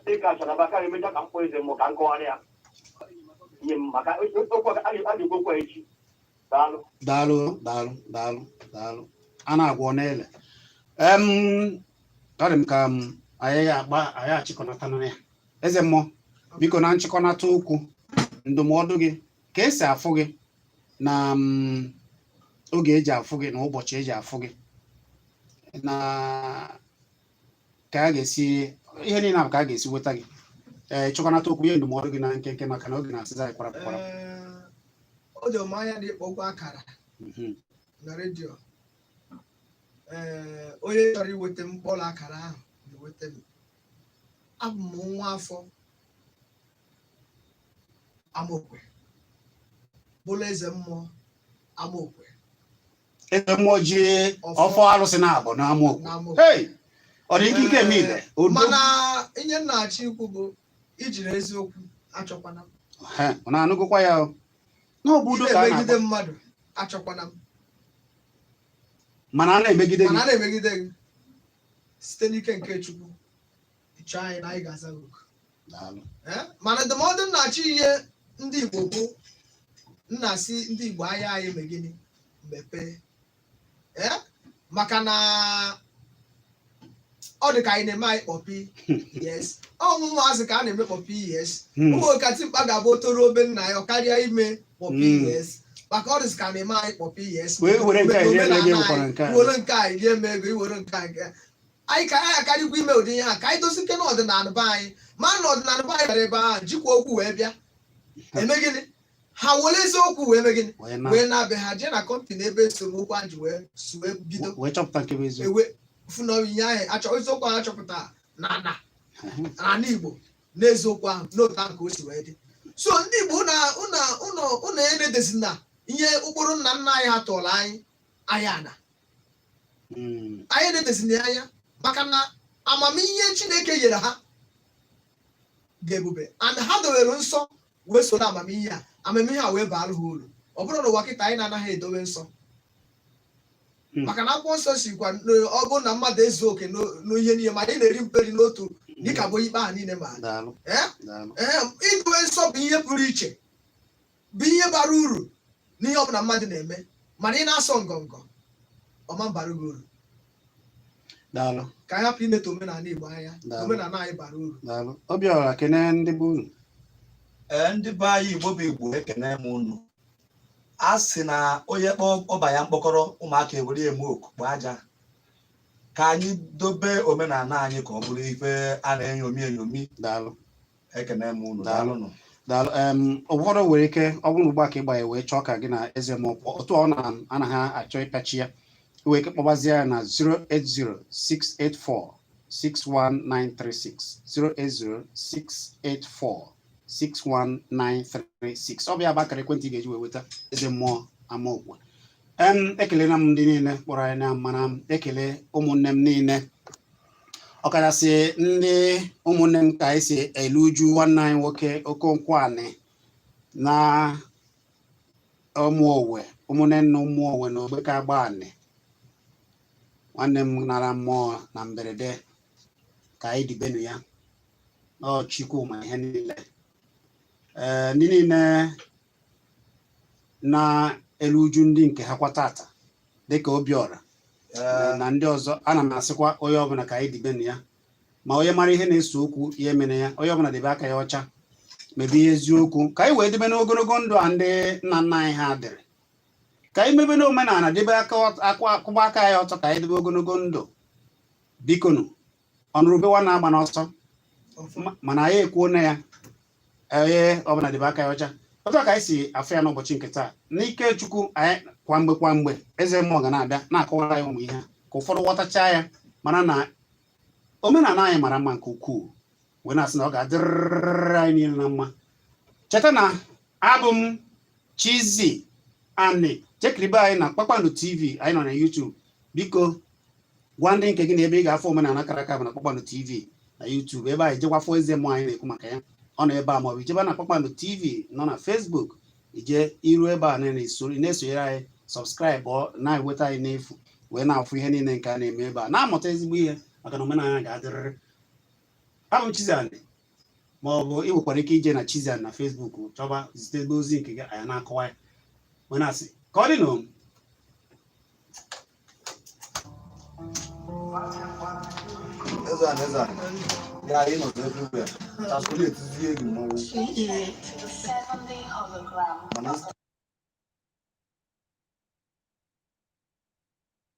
dị ka achọrọ ka emecha ka m kpọọ eze mmụọ ka m kọwara ya nye m maka okwu a ga-ekwu okwu a echi. Daalụ. Daalụ, daalụ, daalụ, daalụ. A na-agwọ n'ele. Ọ dị m ka m anyị agba anyị achịkọnata na ya. Eze mmụọ, biko, na nchịkọnata okwu, ndụmọdụ gị, ka esi afụ gị na oge eji afụ gị na ụbọchị eji afụ gị, na ka a ga-esi ihe niile ahụ ka a ga-esi nweta gị. Ee, chịkọnata okwu, ihe ndụmọdụ gị na nkenke, maka na oge na-asịza anyị kwarapụ kwarapụ. Ee, o doro m anya na ịkpọkwa akara na redio. Ee, onye chọrọ iweta mkpọrọ akara ahụ na-eweta m. Abụ m nwa afọ Amokwe, bụrụ eze mmụọ Amokwe. Eze mmụọ ji ọfọ alụsị na-abụ na Amokwe. Na Amokwe. Hey! Ọ dị ike ike eme ile odo. Mana ihe m na-achọ ikwu bụ ijiri eziokwu achọkwana m. He, ọ na-anụgokwa ya o. Na ọ bụ udo ka a na-emegide na-akpọ mmadụ achọkwana m. Mana a na-emegide gị. Mana a na-emegide gị, site n'ike nke Chukwu, ịchọ anyị na anyị ga-aza gị oku. Daalụ. Eh? Mana ndụmọdụ m na-achọ ihe ndị Igbo bụ, m na-asị ndị Igbo, anya anyị mee gịnị? Mepee. Eh? Maka na ọ dị ka anyị na-eme anyị kpọpi, yes, ọnwụ ụmụazị ka a na-eme kpọpi, yes. Ụmụ katimkpa ga-abụ o toruo obe nna ya, ọ karịa ime kpọpi. Yes, maka ọ dịzị ka a na-eme anyị kpọpi, yes. Wee were nke a rie Omenala ego, anyị, ewekwara nke a. Were nke a rie m ego, iwere nke a nke a. Anyị ka anyị akarịkwa ime ụdị ihe a, ka anyị dozike n'ọdịnala be anyị, ma na ọdịnala be anyị bịara ebe ahụ jikwa okwu wee bịa eme gịnị? Ha were eziokwu wee mee gịnị? Wee na Wee na-abịa, ha jee na company ebe esemokwu ahụ ji wee wee bido, wee chọpụta nke bụ eziokwu. Ewe fụ na ihe ahụ achọ eziokwu ahụ achọpụta na na n'ala Igbo n'eziokwu ahụ n'otu ahụ ka o si wee dị. So ndị Igbo, ụna ụna ụnọ ụnọ enedezi na ihe ụkpụrụ nna nna anyị ha tụrụ anyị anyị ana anyị enedezi ya anya, maka na amamihe Chineke nyere ha dị ebube, and ha dowere nsọ wee soro amamihe a, amamihe a wee baara ha uru. Ọ bụrụ na ụwa kịta anyị na-anaghị edowe nsọ, maka na akwụkwọ nsọ sikwa na ọ bụrụ na mmadụ ezu oke n'ihe niile, ma anyị na-eri mperi n'otu, dịka bụ ikpe ahụ niile ma Daalụ. Ee. Daalụ. Ee, idowe nsọ bụ ihe pụrụ iche, bụ ihe bara uru n'ihe ọbụla mmadụ na-eme, mana ị na-asọ ngọngọ, ọma bara gị uru. Daalụ. Ka anyị hapụ imetọ omenala Igbo anya. Daalụ. Omenala anyị bara uru. Daalụ, Obiọra. Kene ndị bụ unu. Ee, ndị be anyị, Igbo bụ Igbo, ekene m unu. A sị na onye kpọọ ọba ya mkpọkọrọ, ụmụaka ewere ya eme okpukpe aja. Ka anyị dobe omenala anyị ka ọ bụrụ ife a na-enyomi enyomi. Daalụ. Ekene m unu. Daalụ. Daalụnụ. Daalụ. Ụfọdụ nwere ike, ọ bụrụ na ugbu a ka ịgbanye wee chọọ ka gị na eze ma ọ otu ọ na-anaghị achọ ịpịachi ya, i nwere ike kpọbazie ya na 08068461936, 08068461936. Ọ bụ ya bụ akara ekwentị ị ga-eji wee weta eze mmụọ Amaokwe. Ekelela m ndị niile kpọrọ anyị na mana ekele ụmụnne m niile, ọkachasị ndị ụmụnne m ka anyị si elu uju nwanne anyị nwoke Okonkwo Anị na Ụmụowe, ụmụnne nna Ụmụowe na Ogbeke Agba Anị, nwanne m nara mmụọ na mberede. Ka anyị dibenu ya ọ Chukwu ma ihe niile. Ee, ndị niile na-elu uju ndị nke ha kwa tata dịka Obiọra na ndị ọzọ, ana m asịkwa onye ọbụla ka anyị dibenu ya, ma onye mara ihe na-ese okwu ya emere ya. Onye ọbụla debe aka ya ọcha, mebe ihe eziokwu, ka anyị wee debe n'ogologo ndụ a ndị nna nna anyị ha dịrị. Ka anyị mebe n'omenala, debe aka akwụba aka anyị ọtọ, ka anyị debe ogologo ndụ. Bikonu, ọnụrụbe nwa na-agba n'ọsọ, mana anyị ekwuo na ya, onye ọbụla debe aka ya ọcha. Otu a ka anyị si afụ ya n'ụbọchị nke taa. N'ike Chukwu, anyị kwa mgbe kwa mgbe, eze mmụọ ga na-abịa na-akọwara anyị ụmụ ihe a, ka ụfọdụ ghọtachaa ya, mara na omenala anyị mara mma nke ukwuu, wee na-asị na ọ ga-adịrịrị anyị niile na mma. Cheta na abụ m Chizzy Ani. Chekiribe anyị na Kpakpando TV, anyị nọ na YouTube. Biko gwa ndị nke gị na ebe ị ga-afụ omenala kara aka bụ na Kpakpando TV na YouTube. Ebe anyị jekwa fụ eze mmụọ anyị na-ekwu maka ya, ọ nọ ebe a, maọbụ ijebe na Kpakpando TV nọ na Facebook, ije iru ebe a na-esonyere anyị, subscribe, na-enweta anyị n'efu, wee na-afụ ihe niile nke a na-eme ebe a, na-amụta ezigbo ihe, maka na omenala ga-adịrịrị. Abụ m Chizzy Ani, ma ọ bụ ị nwekwara ike ije na Chizzy Ani na Facebook, chọba, zite ebe ozi nke gị, anyị na-akọwa ya, wee na-asị ka ọ dị nụ. Eze a na eze a ga anyị nọzi everywhere. Chaskuli etizie gị mmọnwụ. Mana